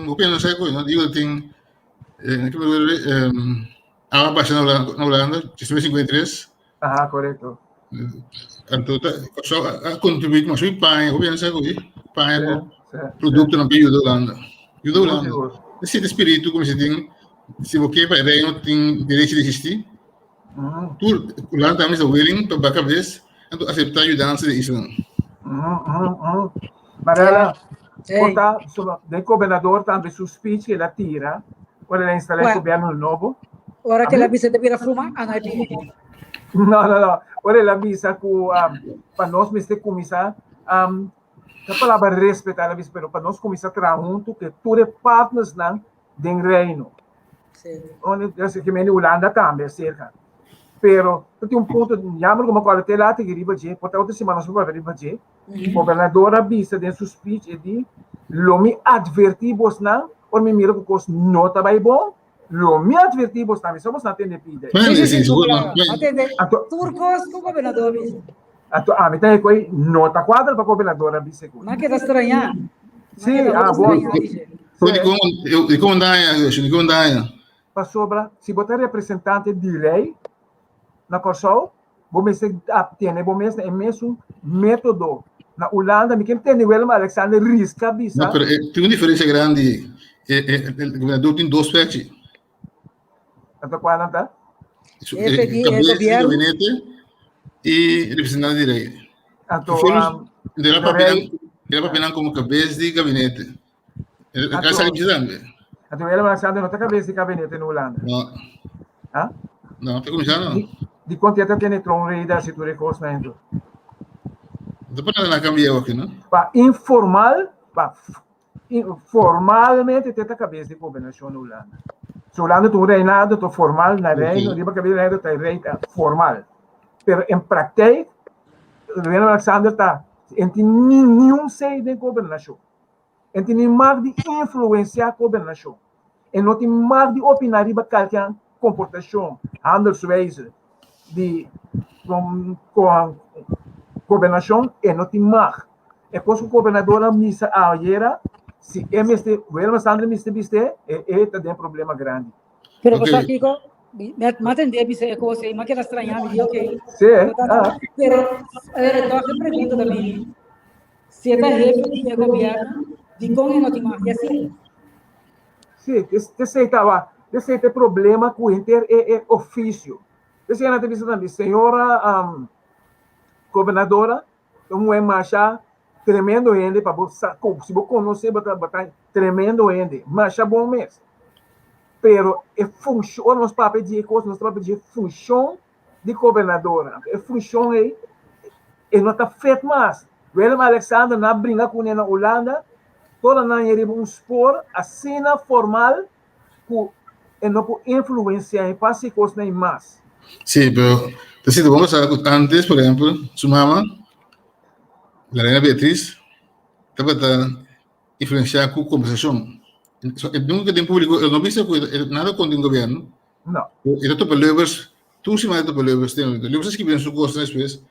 hopi hende no sa koe, no? Digo ku tin awa basha na Hulanda, 1953. Aha, korekto. Anto ta Kòrsou a kontribuí ku masha paña, hopi hende sa ku paña ku Sí, sí. produktonan pa yuda Hulanda. Yuda Sigur, Hulanda. sigur. Esei ta spiritu ku mester tin, si bo ke pa e reino tin derecho di eksistí, Mhm, tur Hulanda tambe mester willing pa baka bes anto aseptá yudansa di islanan. mhm, mhm, mhm. Marela, Hey. por ta, so, den gobernador tambe su speech que el a tira, ora el a instala el Bueno. gobierno nobo. Ora que la bisa te bira fuma, ah, no, hay No, no, no. Ora el a bisa ku um, pa nos mester kuminsá um, ta palabra respetá el a bisa, pero pa nos kuminsá traha huntu ku tur e partnersnan den reino. Sí. Onde, ke mende Hulanda tambe aserka. Pero tin un punto, jammer ku mi a kòrda te later aki riba dje, por ta otro siman nos por papia riba dje. Gobernador a bisa den su speech e di, lo mi advertí bosnan ora mi mira ku kos no ta bai bon, lo mi advertí bosnan, mi sa bosnan tende pida. Sí, sí, sí, sí, atende tur kos ku gobernador bisa. Anto ami ta heko ei no ta kuadra pa gobernador a bisa ku. Ma keda strañá. Sí, ah, bon. Di kon daña, di kon daña. Pasobra si bo ta representante di rei na Kòrsou, bo mester tene bo mes na e mesun método. Na Hulanda mi ken tende Willem Alexander riska bisa. No, pero tin un diferensia grandi. E gobernador tin dos fechi. Anto kua nan ta? Hefe di e Kabes di gobierno. gabinete i representante di rei. Anto, Vervolgens, de de rei, era papinan komo kabes di gabinete. Anto, anto Willem Alexander no ta kabes di gabinete na Hulanda. No. Ha? No, ta kuminsá no. Di, di kon ta tene troonrede si tur e kosnan ento? No ta na kambia aki, no? Pa informal, pa formalmente te ta kabes di gobernashon na Hulanda. So Hulanda ta un reinado, ta formal na reino, riba kabes di reino ta rei ta formal. Pero en praktijk, Willem Alexander ta, en tin niun sei den gobernashon. E tin ni mag di influensiá gobernashon. E no tin mag di opiná riba kalke komportashon, handelswijze, di gobernashon. E no tin mag. E kos ku gobernador a misa ayera, si e mester, Willem Alexander mester bist'é, e ta den problema grandi. Pero okay. Kiko, ma tende bisa e kos ei, ma keda strañá, mi di okay. Sí, ah. Pero, a toch e pregunta ta bini, Si e ta hefe di e gobièrnu, dikon e no tin magia asina? Sí, esei ta esei ta e problema ku henter e e ofisio. Esei nan ta bisa tambe, señora gobernadora ta un muhé masha tremendo hende pa bo sa, si bo konosé bo ta bo ta tremendo hende, masha bon mes. Pero e funshon, ora nos papia di e kos, nos ta papia di e funshon di gobernador. E funshon ei e no ta fet mas. Willem Alexander nan a bringa kuné na Hulanda, toda nan a riba un spoor asina formal ku e no por influensiá e pa hasi kosnan ei mas. Sí, pero ta sinti bon pasá ku antes, por ehèmpel, su mama, la reina Beatriz, tabata influensiá ku kombersashon. E nunka den públiko e no bisa ku e nada kontra un gobièrnu. No. E ta topa Lubbers, tur siman e ta topa Lubbers. Lubbers a skibi den su kosnan despues.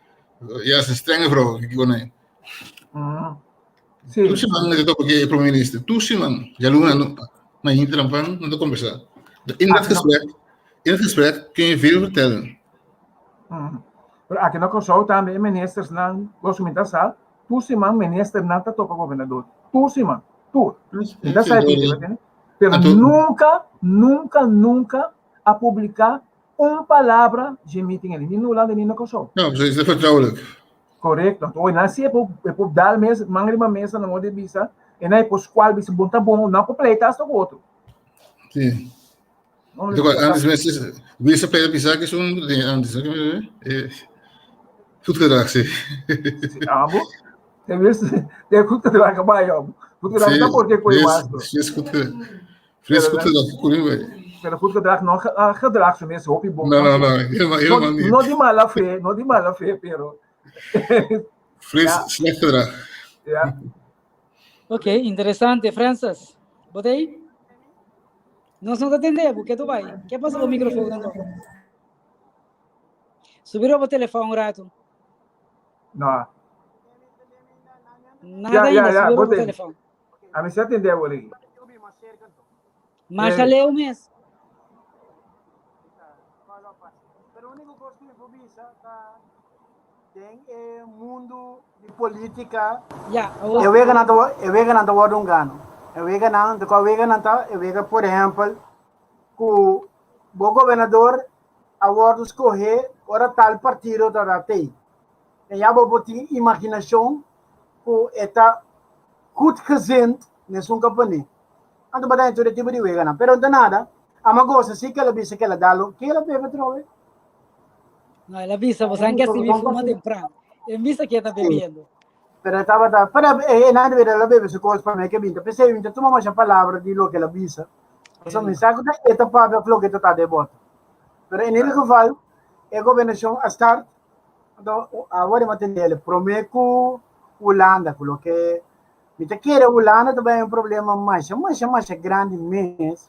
Ja, is een strenge vrouw, ki kon ei. Sí. Tur siman e ta topa ku e prome minister. Tur siman. Djaluna no, mainta trampan, nan ta kombersá. In dat gesprek, in dat gesprek kun je veel vertellen. Pero aki na Kòrsou tambe e ministersnan, los ku mi ta sa, tur siman ministernan ta topa gobernador. Tur siman. Tur. Mi ta sa e tende. Pero Anto, nunca, nunca, nunca a publica un palabra dje meeting eli, ni na Hulanda ni na Kòrsou. No, pues is vertrouwelijk. Correcto. Anto, oi, nan si e por, e por dal mes, man riba mesa na modo di bisa, e nan e por scual bisa, bon ta bon, nan por pleita hasta cu otro. Sí. No, Anto, antes mensen, wie is pleita bisa que son antes, eh, goed gedrag, sí. Sí, amo. Te wist, te goed gedrag bij jou. Goed gedrag Sí, ta porque koe was. Fris goed gedrag. Fris goed gedrag, koe bij. Pero goed gedrag no gedrag zo mensen hopi bon. No, no, no, helemaal, helemaal niet. No di mala fe, no di mala fe, pero. Fris ja. slecht gedrag. Ja. Oké, okay, interesante, Francis. Bo ta ei? Nos no ta tende, bo ke tu bai? Ke pasa bo microfoon anto? Subi bo telefon un rato. No. Nada ja, ainda, ja, ja, subi bo telefon. A mi se atende awor aki. Masha leu mes. Pero único kos ku mi por bisa ta den e mundu di polítika Ja, e weganan ta e weganan ta wòrdu un gano. E weganan, de kua weganan ta? E wega por ehèmpel ku bo gobernador a wòrdu skohé ora tal partido ta ta tei. En ya bo por tin imaginashon ku e ta goedgezind mesun ka pone. Anto bo ta haña tur e tipo di weganan. Pero no ta nada. Ama gosa si ke el a bisa ke el a dal un, ke el a bebe atrobe? No, el a bisa, bo saben que así mi fuma temprano. En bisa que está bebiendo. Pero tabata, pero e nan debe el a bebe su kos pa me ke binta. P'esei mi ta tuma masha palabra di loke el a bisa. Pasobra mi sa ku ta e ta papia of loke ta ta den bota. Pero en ieder geval, e gobernashon a start, anto awor e mantenele promé ku Hulanda, ku loke mi ta kere Hulanda ta bai un problema masha masha masha grandi mes,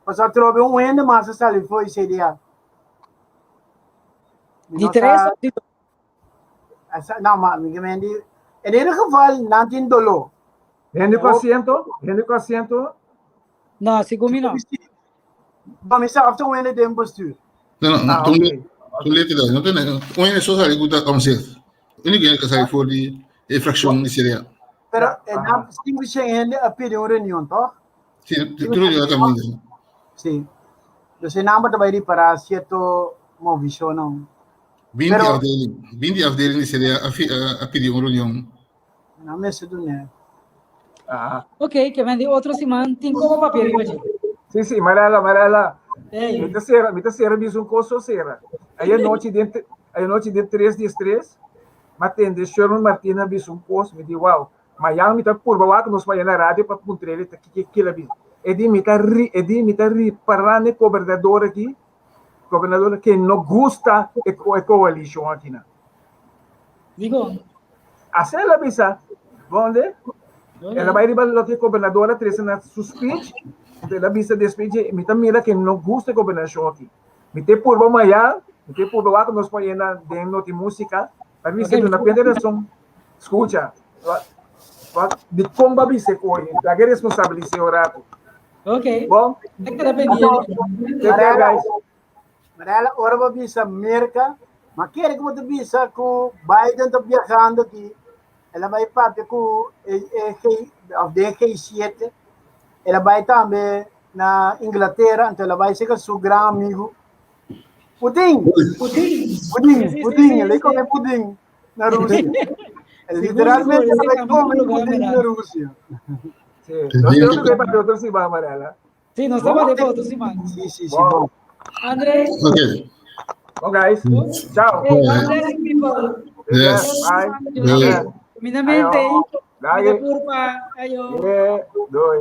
pasobra atrobe un hende mas a sali for di CDA. Mi Di no tres sa of di dos? No, ma mi ke men di, en ieder geval nan tin doló. Hende ku asiento? Hende ku asiento? No, segun mi no. Bo mi sa of ta un hende den bestuur. No, no, Ah, toen ok. toen leed dat. No ten un hende so sali ku ta omzet. Único hende ku sali for di e fracción di CDA. Pero Ja, e aha. nan cinco shen hende a pidi un reunion, toch? Sí, tur hende ta Sí. Dus e nan ta bai ripará cierto movishonnan. 20 Pero- afdeling, 20 afdeling di CDA a, fi- a, a pidi un reunion. Nan mester dun'é. Ah. Ok, ke men di otro siman tin komo papia riba dje. Sí, sí, Marela, Marela. Hey. Mi ta sera, mi ta sera bisa un kos so sera. Ayer nochi den, ayer nochi den 3 dies 3, ma tende Sherman Martina bisa un kos, mi di wow. Mayan mi ta purba wak nos mayan na radio pa puntrele ta kiko kila bisa. E di mi ta ri, e di mi ta ripará ne gobernador aki, gobernador ke no gusta e, e coalition aki na. Digo. Asina el a bisa, Bonde, el a bai riba loke e gobernador a trese na su speech, entonces el a bisa den speech, mi ta mira ke no gusta e gobernashon aki. Mi te purba maya, mi te purba wak nos por yena den noti músika, pa mi Ok. duna pende rason, skucha, wa, di kon ba bisa e koe, laga e responsabilis'é un ratu. Ok. Bon? Ek ta pendiente. Take care, guys. Marela, ora bo bisa Merca, ma kere ku bo ta bisa ku Biden ta viajando aki, el a bai papia ku e, e G, of den G7, el a bai tambe na Inglaterra, anto el a bai serka su gran amigo Putin. Putin. Putin, Sí, sí, Putin, sí, el a sí. come Putin na Rusia. Sigur, Literalmente sigur, el a bai ese come lugar, Putin na ¿verdad? Rusia. Sí, nos tenemos que ir para otro siman, Marela. Sí, nos ta bate pa otro siman. Sí, sí, sí, Bon. bon. Andrés. Ok. Bon, guys. Ciao. Hey, God bless you people. Yes. Bye. Yeah. Minamente. Ayo. Dale. Purpa. Ayo. Yeah. Doei.